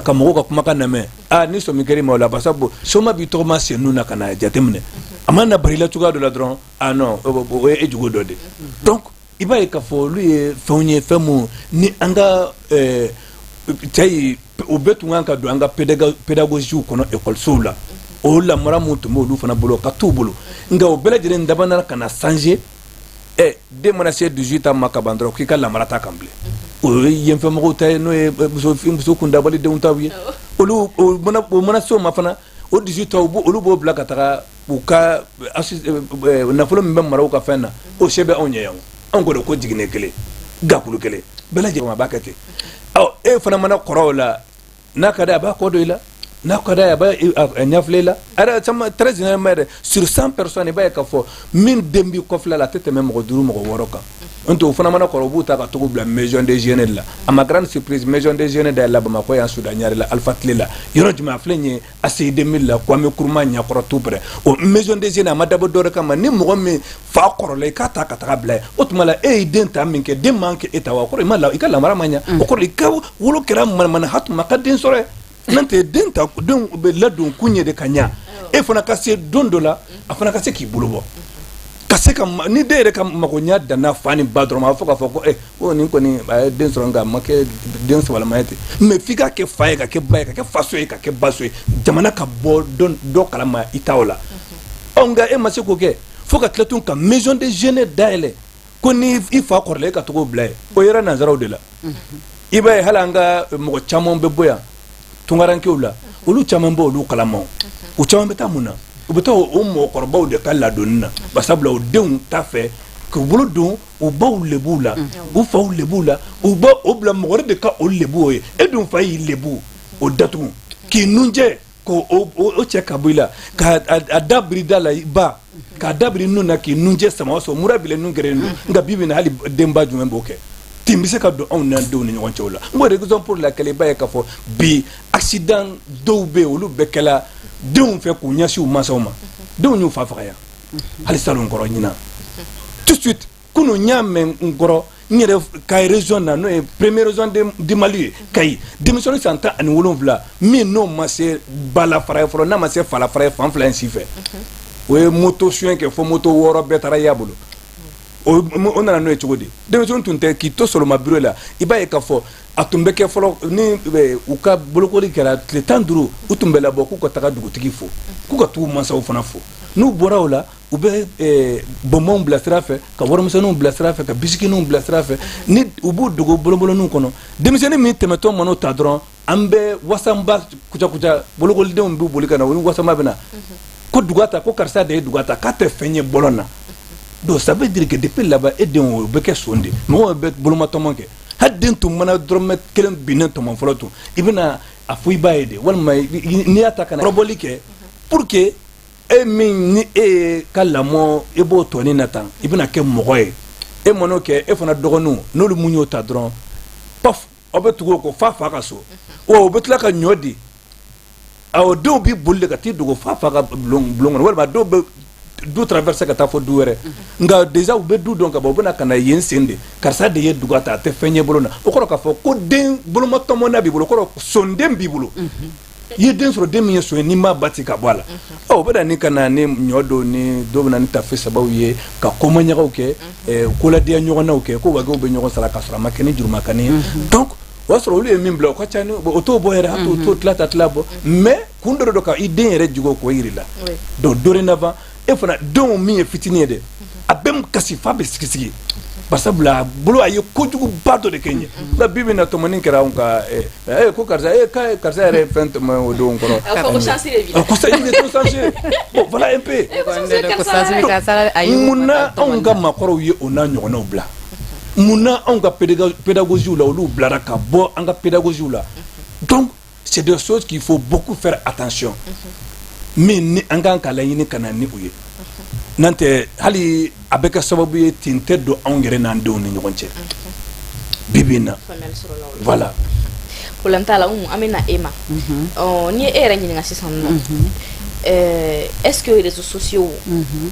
ka mɔgɔw ka kumakan lamɛn, aa, ni sɔmi kɛr'i ma o la, basa soma b'i tɔgɔma sen nun na ka na jateminɛ, a ma na bari la cogoya dɔ la dɔrɔn, ah non, o ye e jugu dɔ de. Donc i b'a ye k'a fɔ olu ye fɛnw ye, fɛn mun ni an ka cɛ ye, o bɛɛ tun kan ka don an ka pédagogie kɔnɔ ekɔlisow la. O lamara mun tun bɛ olu fana bolo, ka t'u bolo, nka o bɛɛ lajɛlen dabanna ka na changer. Ɛ, den mana se 18 ans ma ka ban dɔrɔn, k'i ka lamara ta kan bilen, o ye yenfɛmɔgɔw ta ye, n'o ye muso kundabalidenw taw ye. Olu o mana se o ma fana, o 18 ans, olu b'o bila ka taga u ka nafolo min bɛ mara u ka fɛn na, o se bɛ anw ɲɛ yan. Anw ko de ko jiginɛ kelen, gakulu kelen, bɛɛ lajɛlen a b'a kɛ ten. Ɔ, e fana mana kɔrɔ o la, n'a ka di a b'a kɔ don i la, n'a ka di a b'a ɲɛfilɛ i la. A yɛrɛ caman, très généralement yɛrɛ, sur 100 personnes, i b'a ye k'a fɔ min den b'i kɔfilɛ la, a tɛ tɛmɛ mɔgɔ duuru, mɔgɔ wɔɔrɔ kan. N'o tɛ, o fana mana kɔrɔ, u b'u ta ka togo bila maison de jeunes de la. À ma grande surprise, maison de jeunes dayɛlɛla Bamakɔ yan, Sudan Ɲare la, Alpha Tile la, yɔrɔ jumɛn? A filɛ nin ye, ACI 2000 la, Kwame Nkrumah ɲɛkɔrɔ, tout près. O maison de jeunes, a ma dabɔ dɔwɛrɛ kama, ni mɔgɔ min fa kɔrɔla, i k'a ta ka taga bila yen. O tuma la, e y'i den ta min kɛ, den man kɛ e ta wa, o kɔrɔ i ma la, i ka lamara ma ɲɛ, o kɔrɔ i ka wolo kɛra manamana hatuma ka den sɔrɔ ye. N'o tɛ, den ta, denw bɛ ladon kun ye de ka ɲa, e fana ka se don dɔ la, a fana ka se k'i bolo bɔ ka se ka ni den yɛrɛ ka magoɲa danna fa ni ba dɔrɔn ma, a bɛ fɔ k'a fɔ ko ko nin kɔni a ye den sɔrɔ, nka a ma kɛ den sabalama ye ten. Mais f'i ka kɛ fa ye, ka kɛ ba ye, ka kɛ faso ye, ka kɛ baso ye, jamana ka bɔ dɔ kalama i ta o la. Ɔ, nka e ma se k'o kɛ, fo ka tila tun ka maison de jeunes dayɛlɛ ko ni i fa kɔrɔla, e ka togo bila yen. O yɛrɛ nanzaraw de la, i b'a ye, hali an ka mɔgɔ caman bɛ bɔ yan tunkarankew la, olu caman bɛ olu kalama. U caman bɛ taa mun na? U bɛ taa o mɔgɔkɔrɔbaw de ka ladonni na, barisabula o denw t'a fɛ k'u bolo don u baw lebuw la, u faw lebuw la, u b'a o bila mɔgɔ wɛrɛ de ka o lebu o ye. E dun fa y'i lebu o datugu k'i nunjɛ k'o o cɛ ka bɔ i la, ka a da biri da la, i ba k'a da biri nun na, k'i nunjɛ sama, o sɔrɔ mura bilen, nun kɛrɛnnen don. Nka bi bi in na, hali denba jumɛn b'o kɛ ten? Bɛ se ka don anw n'an denw ni ɲɔgɔn cɛ o la. N ko raison pour laquelle i b'a ye k'a fɔ bi, accident dɔw bɛ yen, olu bɛɛ kɛla denw fɛ k'u ɲɛsin u mansaw ma. Denw y'u fa faga yan hali salon kɔrɔ ɲinan, tout de suite kunun n y'a mɛn n kɔrɔ n yɛrɛ Kayi région na, n'o ye première région du Mali ye, Kayi, denmisɛnnin san 17 min n'o ma se balafara ye fɔlɔ, n'a ma se falafara ye, fan fila in si fɛ, o ye moto suɲɛ kɛ fo moto wɔɔrɔ bɛɛ taara y'a bolo. O nana n'o ye cogo di? Denmisɛnnin tun tɛ k'i to soloma bureau la. I b'a ye k'a fɔ a tun bɛ kɛ fɔlɔ, ni u ka bolokoli kɛra tile 15, u tun bɛ labɔ k'u ka taga dugutigi fo, k'u ka t'u mansaw fana fo. N'u bɔra o la, u bɛ bonbonw bila sira fɛ, ka warimisɛnninw bila sira fɛ, ka bisikiniw bila sira fɛ, ni u b'u dogo bolonbolonninw kɔnɔ. Denmisɛnnin min tɛmɛtɔ man'o ta dɔrɔn, an bɛ wasanba kucakuca, bolokolidenw b'u boli ka na, o ni wasanba bɛ na ko duga ta, ko karisa de ye duga ta, k'a tɛ fɛn ye bɔlɔn na. Donc ça veut dire que depuis là-bas, e denw o bɛ kɛ son de, mɔgɔw bɛ bolomatɔmɔ kɛ. Hali den tun mana dɔrɔmɛ kelen binnen tɔmɔ fɔlɔ tun, i bɛna a fɔ i b'a ye de, walima n'i y'a ta ka na kɔrɔbɔli kɛ pour que e min ni e ye ka lamɔ, e b'o tɔni na tan, i bɛna kɛ mɔgɔ ye. E man'o kɛ, e fana dɔgɔninw, n'olu mun y'o ta dɔrɔn, paf, aw bɛ tugu o kɔ fa fa ka so wa, o bɛ tila ka ɲɔ di. Awɔ, dɔw bɛ boli de ka t'i dogo fa fa ka bulon kɔnɔ, walima dɔw bɛ du traverser ka taa fɔ du wɛrɛ. Nka déjà u bɛ du dɔn ka ban, u bɛna ka na yen sen de, karisa de ye duga ta, a tɛ fɛn ye bolo na. O kɔrɔ k'a fɔ ko den bolomatɔmɔna b'i bolo, o kɔrɔ sonden b'i bolo. I ye den sɔrɔ, den min ye son ye, n'i m'a ba ci ka bɔ a la, ɔ, o bɛ na ni ka na ni ɲɔ dɔw ni dɔw bɛ na ni tafe sabaw ye, ka komaɲagaw kɛ, koladiya ɲɔgɔnnaw kɛ, ko wagew bɛ ɲɔgɔn sara, k'a sɔrɔ a ma kɛ ni jurumakani ye. Donc o y'a sɔrɔ olu ye min bila, o ka ca ni o t'o bɔ yɛrɛ, hali o t'o tila ta tila bɔ. Mais kun dɔ de don ka i den yɛrɛ jogo k'o yir'i la. Donc dorénavant, e fana denw min ye fitinin ye dɛ, a bɛ kasi f'a bɛ sigi sigi. Barisabula a bolo a ye kojuguba dɔ de kɛ n ye. Nka bi bi in na, tɔmɔni kɛra anw ka ko karisa, k'a ye karisa yɛrɛ ye fɛn tɔmɔ o don kɔrɔ. A fɔ ko chance de b'i la. Ko ça, il est trop chanceux. Bon, voilà un peu. Munna anw ka maakɔrɔw ye o n'a ɲɔgɔnnaw bila? Munna anw ka pédagogie la, olu bilara ka bɔ an ka pédagogie la? Donc c'est des choses qu'il faut beaucoup faire attention, min ni an kan ka laɲini ka na ni u ye. N'an tɛ, hali a bɛ kɛ sababu ye tin tɛ don anw yɛrɛ n'an denw ni ɲɔgɔn cɛ bi bi in na. Voilà. Problème t'a la. Umu, an bɛ na e ma. Ɔ, n'i ye e yɛrɛ ɲininka sisan nɔ, est-ce que réseaux sociaux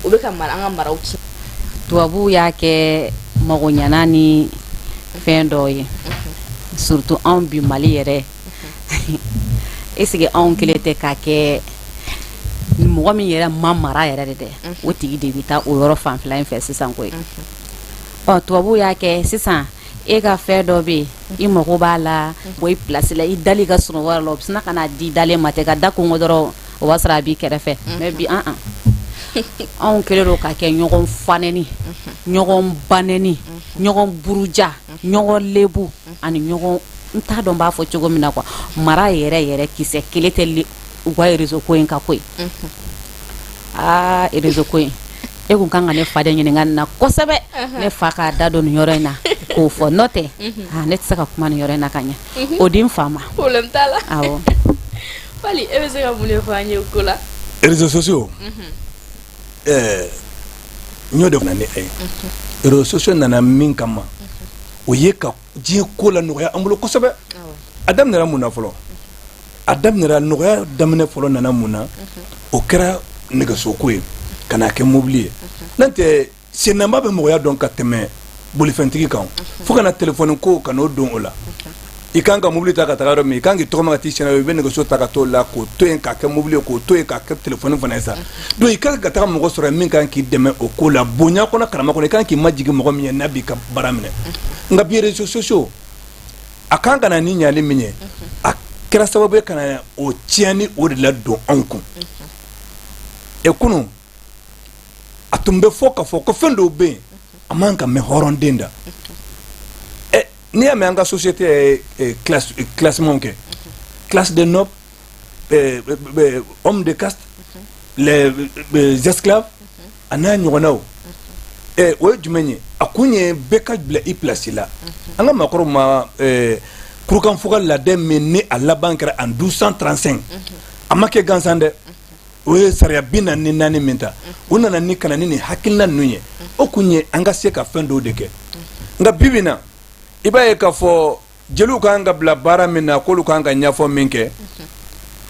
o bɛ ka mara, an ka maraw tiɲɛ? Tubabuw y'a kɛ magoɲana ni fɛn dɔw ye, surtout anw bi Mali yɛrɛ. Est ce que anw kelen tɛ k'a kɛ? Mɔgɔ min yɛrɛ ma mara yɛrɛ de dɛ, o tigi de bɛ taa o yɔrɔ fanfɛla in fɛ sisan koyi. Ɔ, tubabuw y'a kɛ sisan, e ka fɛn dɔ bɛ yen, i mago b'a la, bɔ i place la, i dali ka sunɔgɔ la, o bɛ sina ka n'a di dalen ma ten, ka da kongo dɔrɔn, o b'a sɔrɔ a b'i kɛrɛfɛ. Mais bi, an anw kɛlen don ka kɛ ɲɔgɔn fanɛni, ɲɔgɔn banɛni, ɲɔgɔn buruja, ɲɔgɔn lebu ani ɲɔgɔn, n t'a dɔn n b'a fɔ cogo min na quoi. Mara yɛrɛ yɛrɛ kisɛ kelen tɛ u ka réseau ko in ka koyi. Aa, réseau ko in, e kun kan ka ne fa de ɲininka nin na kosɛbɛ, ne fa k'a da don nin yɔrɔ in na k'o fɔ. N'o tɛ, aa, ne tɛ se ka kuma nin yɔrɔ in na ka ɲɛ. O di n fa ma. Problème t'a la. Awɔ. Fali, e bɛ se ka mun de fɔ an ye o ko la? Réseaux sociaux, n y'o de na ni a ye. Réseaux sociaux nana min kama, o ye ka diɲɛ ko la nɔgɔya an bolo kosɛbɛ. A daminɛra mun na fɔlɔ? A daminɛra, nɔgɔya daminɛ fɔlɔ nana mun na? O kɛra nɛgɛsoko ye, ka n'a kɛ mobili ye. N'o tɛ, sennaba bɛ mɔgɔya dɔn ka tɛmɛ bolifɛntigi kan. Fo ka na telefɔni ko ka n'o don o la. I kan ka mobili ta ka taga yɔrɔ min, i kan k'i tɔgɔma ka t'i senna, i bɛ nɛgɛso ta ka t'o la, k'o to yen k'a kɛ mobili ye, k'o to yen k'a kɛ telefɔni fana ye sa. Donc i kan ka taga mɔgɔ sɔrɔ min kan k'i dɛmɛ o ko la, bonya kɔnɔ, karama kɔnɔ, i kan k'i majigin mɔgɔ min ye n'a b'i ka baara minɛ. Nka bi, réseaux sociaux, a kan ka na ni ɲali min ye, a kɛra sababu ye ka na o tiɲɛni o de la don anw kun. E kunun, a tun bɛ fɔ k'a fɔ ko fɛn dɔw bɛ yen, a man ka mɛn hɔrɔnden da. Ɛ, n'i y'a mɛn an ka société ye classe, classement kɛ, classe des nobles, hommes de caste, les esclaves, a n'a ɲɔgɔnnaw, o ye jumɛn ye? A kun ye bɛɛ ka bila i place la. An ka maakɔrɔw ma kurukanfuga laadɛ min ni a laban kɛra en 1235, a ma kɛ gansan dɛ. O ye sariya 44 min ta, u nana ni ka na ni nin hakilina ninnu ye. O kun ye an ka se ka fɛn dɔw de kɛ. Nka bi bi na, i b'a ye k'a fɔ jeliw kan ka bila baara min na, k'olu kan ka ɲɛfɔ min kɛ,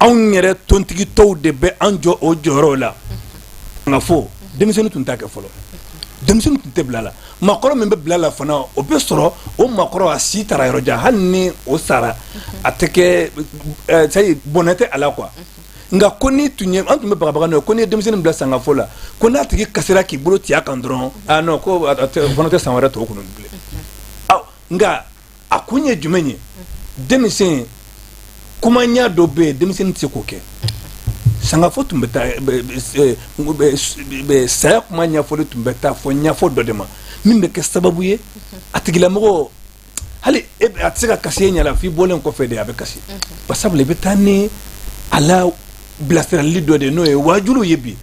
anw yɛrɛ tontigi tɔw de bɛ an jɔ o jɔyɔrɔw la. Nka fo denmisɛnnin tun t'a kɛ fɔlɔ, denmisɛnnin tun tɛ bila la. Maakɔrɔ min bɛ bila la fana, o bɛ sɔrɔ o maakɔrɔ a si taara yɔrɔ jan, hali ni o sara, a tɛ kɛ c'est bɔnɛ tɛ a la quoi. Nka ko ni tun ye, an tun bɛ bagabaga n'o ye, ko n'i ye denmisɛnnin bila sangafo la, ko n'a tigi kasira k'i bolo ci a kan dɔrɔn, ah non, ko o fana tɛ san wɛrɛ tɔw kɔnɔ bilen. Nka a kun ye jumɛn ye? Denmisɛn kuma ɲɛ dɔ bɛ yen, denmisɛnnin tɛ se k'o kɛ. Sangafo tun bɛ taa, saya kuma ɲɛfɔli tun bɛ taa fɔ ɲɛfɔ dɔ de ma, min bɛ kɛ sababu ye a tigilamɔgɔ, hali a tɛ se ka kasi e ɲɛ la f'i bɔlen kɔfɛ de a bɛ kasi. Sabula i bɛ taa ni a la bilasirali dɔ de ye, n'o ye waajulu ye. Bi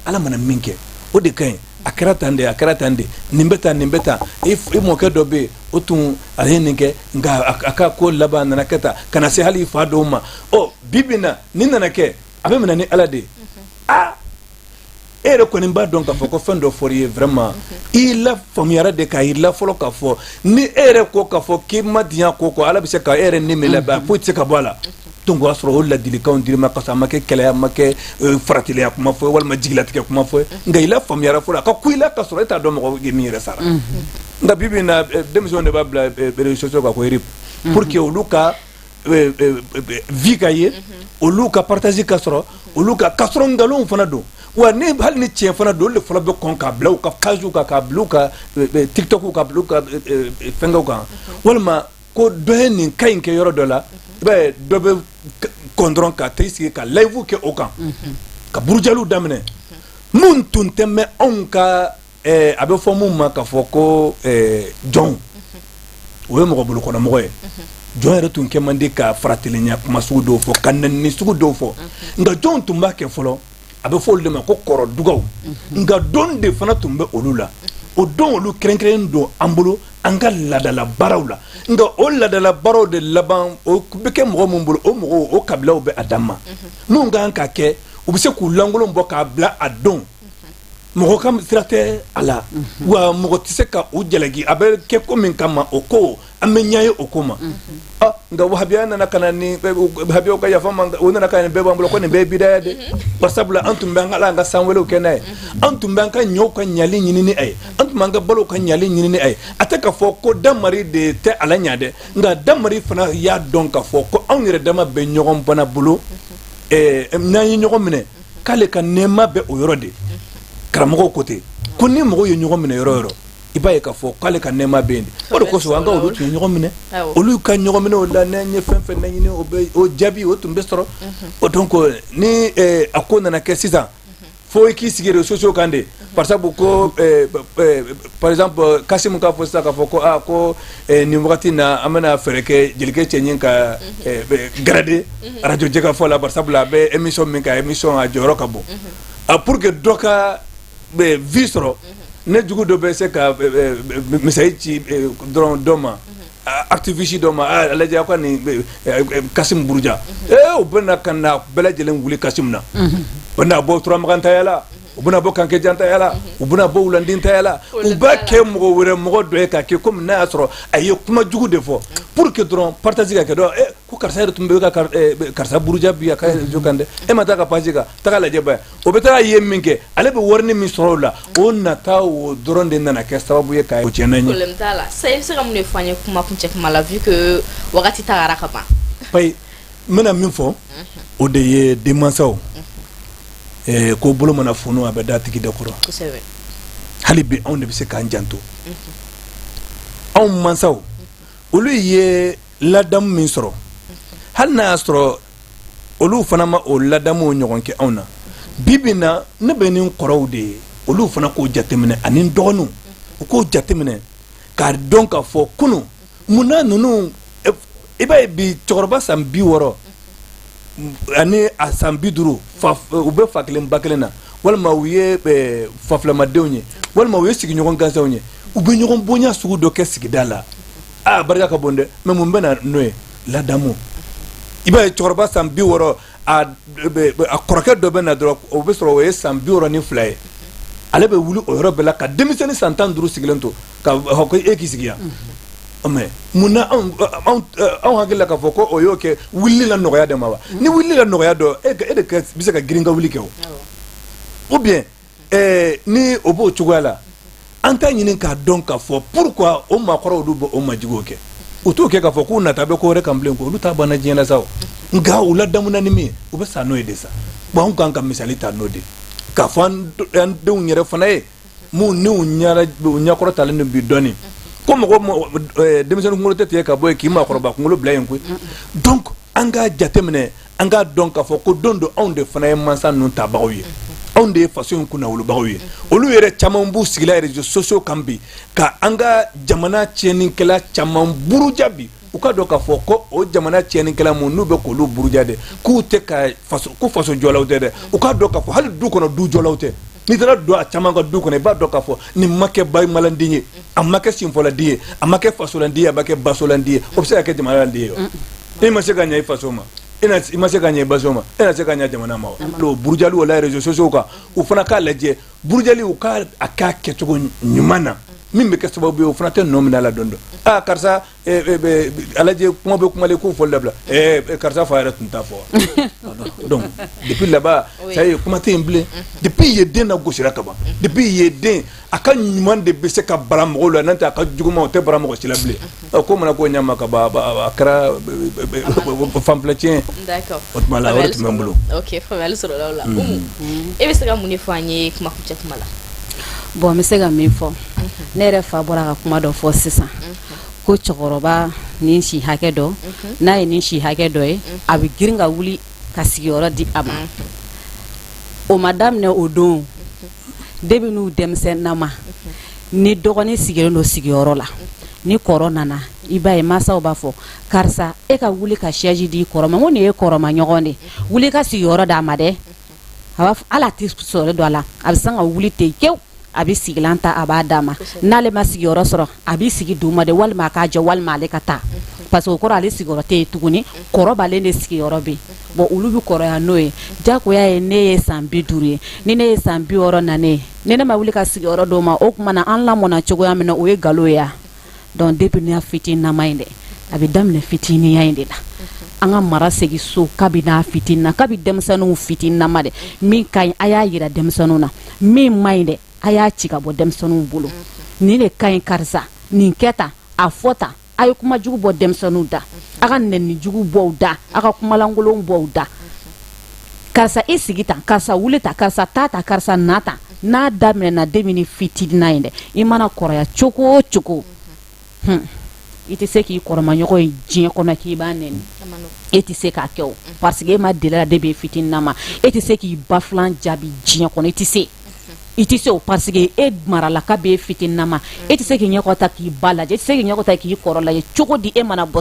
Ala mana min kɛ, o de ka ɲi. A kɛra tan de, a kɛra tan de, nin bɛ tan, nin bɛ tan. I mɔkɛ dɔ bɛ yen, o tun a ye nin kɛ, nka a ka ko laban nana kɛ tan, ka na se hali i fa dɔw ma. Ɔ, bi bi na, nin nana kɛ, a bɛ minɛ ni Ala de ye. Aa, e yɛrɛ kɔni b'a dɔn k'a fɔ ko fɛn dɔ fɔr'i ye, vraiment i la faamuyara de k'a yir'i la fɔlɔ k'a fɔ ni e yɛrɛ ko k'a fɔ k'i ma diɲɛ ko kɔ, Ala bɛ se ka e yɛrɛ ni min labɛn, foyi tɛ se ka bɔ a la. Donc o y'a sɔrɔ o ladilikanw dir'i ma ka sɔrɔ a ma kɛ kɛlɛ, a ma kɛ faratileya kuma fɔ walima jigilatigɛ kuma fɔ, nka i la faamuyara fɔlɔ, a ka ku i la ka sɔrɔ e t'a dɔn mɔgɔ ye min yɛrɛ sara. Nka bi bi in na, denmisɛnw de b'a bila réseaux sociaux kan ko RIP, pour que olu ka vues ka ye, olu ka partage ka sɔrɔ, olu ka sɔrɔ nkalonw fana don. Wa ni hali ni tiɲɛ fana don, olu de fɔlɔ bɛ kɔn k'a bila u ka page kan, k'a bila u ka TikTok, k'a bila u ka fɛnkɛw kan. Walima ko dɔ ye nin ka in kɛ yɔrɔ dɔ la, i b'a ye dɔ bɛ kɔn dɔrɔn ka t'i sigi ka live kɛ o kan, ka burujaliw daminɛ. Mun tun tɛ mɛn anw ka a bɛ fɔ mun ma k'a fɔ ko jɔn, o ye mɔgɔ bolokɔnɔmɔgɔ ye. Jɔn yɛrɛ tun kɛ man di ka faratelenya kuma sugu dɔw fɔ, ka nɛni sugu dɔw fɔ, nka jɔn tun b'a kɛ fɔlɔ. A bɛ fɔ olu de ma ko kɔrɔ dugaw. Nka don de fana tun bɛ olu la, o don olu kɛrɛnkɛrɛnnen don an bolo an ka laadala baaraw la. Nka o laadala baaraw de laban, o bɛ kɛ mɔgɔ min bolo, o mɔgɔw, o kabilaw bɛ a dan ma. Minnu kan ka kɛ, u bɛ se k'u lankolon bɔ k'a bila a don, mɔgɔ ka sira tɛ a la wa, mɔgɔ tɛ se ka u jalaki. A bɛ kɛ ko min kama, o ko an bɛ ɲɛ ye o ko ma. Nka wahabiya nana ka na ni, wahabiyaw ka yafa ma, o nana ka nin bɛɛ b'an bolo ko nin bɛɛ ye bidaya de. Barisabula an tun bɛ an ka an ka sanwelew kɛ n'a ye, an tun bɛ an ka ɲɔw ka ɲali ɲini ni a ye, an tun b'an ka balow ka ɲali ɲini ni a ye. A tɛ k'a fɔ ko damari de tɛ a la ɲa dɛ, nka damari fana y'a dɔn k'a fɔ ko anw yɛrɛ dama bɛ ɲɔgɔn bana bolo, n'an ye ɲɔgɔn minɛ, k'ale ka nɛɛma bɛ o yɔrɔ de. Karamɔgɔw ko ten ko ni mɔgɔw ye ɲɔgɔn minɛ yɔrɔ yɔrɔ, i b'a ye k'a fɔ k'ale ka nɛɛma bɛ yen de. O de kosɔn an ka olu tun ye ɲɔgɔn minɛ, olu ka ɲɔgɔn minɛ o la, n'an ye fɛn fɛn laɲini, o bɛ o jaabi, o tun bɛ sɔrɔ. O donc ni a ko nana kɛ sisan, fo i k'i sigi réseaux sociaux kan de, par exemple ko par exemple Kasimu k'a fɔ sisan k'a fɔ ko aa ko nin wagati na, an bɛna fɛɛrɛ kɛ jelikɛ cɛɲi ka gradé radio Jɛkafɔ la, par sabula a bɛ émission min kɛ, émission a jɔyɔrɔ ka bon. A pour que dɔ ka vues sɔrɔ, ne jugu dɔ bɛ se ka message ci dɔrɔn dɔ ma, activiste dɔ ma: a lajɛ aw ka nin Kasimu buruja. Ee, o bɛ na ka na bɛɛ lajɛlen wuli Kasimu na, o bɛna bɔ Turamagan la, u bɛna bɔ Kankejantaya la, u bɛna bɔ Wulandintaya la, u b'a kɛ mɔgɔ wɛrɛ, mɔgɔ dɔ ye, k'a kɛ komi n'a y'a sɔrɔ a ye kuma jugu de fɔ, pour que dɔrɔn partage ka kɛ dɔrɔn. Ko karisa yɛrɛ tun bɛ ka karisa buruja bi a ka réseau kan dɛ, e ma taa ka page kan, taga lajɛ ba. O bɛ taga ye min kɛ, ale bɛ warini min sɔrɔ o la, o nata o dɔrɔn de nana kɛ sababu ye ka o tiɲɛ n'an ye. Problème t'a la. Sisan, i bɛ se ka mun de fɔ an ye kuma kuncɛ kuma la, vu que wagati tagara ka ban? Payi, n bɛna min fɔ, o de ye denmansaw ko bolo mana funu, a bɛ da tigi de kɔrɔ. Hali bi anw de bɛ se k'an janto anw mansaw, olu ye ladamu min sɔrɔ, hali n'a y'a sɔrɔ olu fana ma o ladamu ɲɔgɔn kɛ anw na. Bi bi na, ne bɛ ni kɔrɔw de ye, olu fana k'o jateminɛ, ani n dɔgɔninw, u k'o jateminɛ k'a dɔn k'a fɔ kunun munna ninnu. I b'a ye bi, cɛkɔrɔba san 60 ani a san 50, fa u bɛ fa kelen ba kelen na, walima u ye fafilamadenw ye, walima u ye sigiɲɔgɔn gansanw ye, u bɛ ɲɔgɔn bonya sugu dɔ kɛ sigida la. Aa, barika ka bon dɛ. Mais mun bɛ na n'o ye? Ladamu. I b'a ye cɛkɔrɔba san 60, a kɔrɔkɛ dɔ bɛ na dɔrɔn, o bɛ sɔrɔ o ye san 62 ye, ale bɛ wuli o yɔrɔ bɛɛ la ka denmisɛnnin san 15 sigilen to ka ko e k'i sigi yan. Mais munna anw hakili la k'a fɔ ko o y'o kɛ wulili la nɔgɔya de ma wa? Ni wulili la nɔgɔya dɔ, e de bɛ se ka girin ka wuli kɛ o, ou bien ni o b'o cogoya la, an t'a ɲini k'a dɔn k'a fɔ pourquoi o maakɔrɔw olu bɛ o majigiw kɛ. U t'o kɛ k'a fɔ k'u nata bɛ ko wɛrɛ kan bilen, ko olu t'a banna diɲɛ na sa o, nka u ladamuna ni min ye, u bɛ sa n'o ye de sa. Bon, anw kan ka misali ta n'o de k'a fɔ an denw yɛrɛ fana ye, mun n'u ɲɛra u ɲɛkɔrɔ talen don bi dɔɔni, ko mɔgɔ denmisɛnnin kunkolo tɛ tigɛ ka bɔ yen k'i maakɔrɔba kunkolo bila yen koyi. Donc an k'a jateminɛ, an k'a dɔn k'a fɔ ko don dɔ, anw de fana ye mansa ninnu tabagaw ye, anw de ye faso in kunnawolobagaw ye. Olu yɛrɛ caman b'u sigila réseaux sociaux kan bi ka an ka jamana tiɲɛnikɛla caman buruja bi. U ka dɔn k'a fɔ ko o jamana tiɲɛnikɛla mun n'u bɛ k'olu buruja dɛ, k'u tɛ ka faso, ko faso jɔlaw tɛ dɛ. U k'a dɔn k'a fɔ hali du kɔnɔ, du jɔlaw tɛ. N'i taara don a caman ka du kɔnɔ, i b'a dɔn k'a fɔ nin ma kɛ balimaladen ye, a ma kɛ sinfɔladen ye, a ma kɛ fasolanden ye, a ma kɛ basolanden ye. O bɛ se ka kɛ jamanaladen ye wa? I ma se ka ɲɛ i faso ma, i ma se ka ɲɛ i baso ma, e na se ka ɲɛ jamana ma wa? O burujali o la réseaux sociaux kan, u fana k'a lajɛ, burujali u k'a a k'a kɛcogo ɲuman na, min bɛ kɛ sababu ye o fana tɛ nɔ minɛ a la. Don dɔ, aa karisa, a lajɛ, kuma bɛ kumalen k'o fɔli dabila, karisa fa yɛrɛ tun t'a fɔ. Donc depuis là-bas, ça y est, kuma tɛ yen bilen. Depuis ye den na gosira ka ban, depuis ye den a ka ɲuman de bɛ se ka bara mɔgɔw la, n'o tɛ a ka juguman o tɛ bara mɔgɔ si la bilen. Ko mana ko ɲɛ ma ka ban, a kɛra fanfilɛ tiɲɛ. O tuma la, o de tun bɛ n bolo. Ok, faamuyali sɔrɔla o la. Umu, e bɛ se ka mun de fɔ an ye kuma kuncɛ kuma la? Bon, n bɛ se ka min fɔ, ne yɛrɛ fa bɔra ka kuma dɔ fɔ sisan ko cɛkɔrɔba ni si hakɛ dɔ, n'a ye nin si hakɛ dɔ ye, a bɛ girin ka wuli ka sigiyɔrɔ di a ma. O ma daminɛ o don. Depuis n'u denmisɛnnama, ni dɔgɔnin sigilen don sigiyɔrɔ la, ni kɔrɔ nana, i b'a ye mansaw b'a fɔ: "Karisa, e ka wuli ka chaise di kɔrɔ ma." Ko nin ye kɔrɔma ɲɔgɔn de, wuli ka sigiyɔrɔ d'a ma dɛ. A b'a fɔ, hali a tɛ sɔrɔ don a la, a bɛ sin ka wuli ten kewu, a bɛ sigilan ta, a b'a d'a ma. N'ale ma sigiyɔrɔ sɔrɔ, a b'i sigi duguma de, walima a k'a jɔ, walima ale ka taa, parce que o kɔrɔ, ale sigiyɔrɔ tɛ yen tuguni, kɔrɔ b'ale de sigiyɔrɔ bɛ yen. Bon, olu bɛ kɔrɔya n'o ye. Jagoya ye, ne ye san 50 ye, ni ne ye san 60 nanen ye, ni ne ma wuli ka sigiyɔrɔ d'o ma, o tuma na an lamɔna cogoya min na, o ye nkalon ye. Donc depuis n'a fitininama in dɛ, a bɛ daminɛ fitininya in de la. An ka mara segin so kabi n'a fitinin na, kabi denmisɛnninw fitininama dɛ. Min ka ɲi, a y'a yira denmisɛnninw na. Min man ɲi dɛ, a y'a ci ka bɔ denmisɛnninw bolo. Nin de ka ɲi, karisa, nin kɛ tan, a fɔ tan. A ye kuma jugu bɔ denmisɛnninw da, a ka nɛni jugu bɔ u da, a ka kumalankolon bɔ u da. Karisa, i sigi tan. Karisa, wuli ta. Karisa, ta ta. Karisa, na tan. N'a daminɛna depuis fitinin in dɛ, i mana kɔrɔya cogo o cogo, i tɛ se k'i kɔrɔmaɲɔgɔn ye diɲɛ kɔnɔ k'i b'a nɛni. E tɛ se k'a kɛ o, parce que e ma deli la depuis fitinin ma. E tɛ se k'i ba filan jaabi diɲɛ kɔnɔ, i tɛ se, i tɛ se o, parce que e marala kabi fitinin ma. E tɛ se k'i ɲɛkɔta k'i ba lajɛ, e tɛ se k'i ɲɛkɔta k'i kɔrɔ lajɛ. Cogo di e mana bɔ?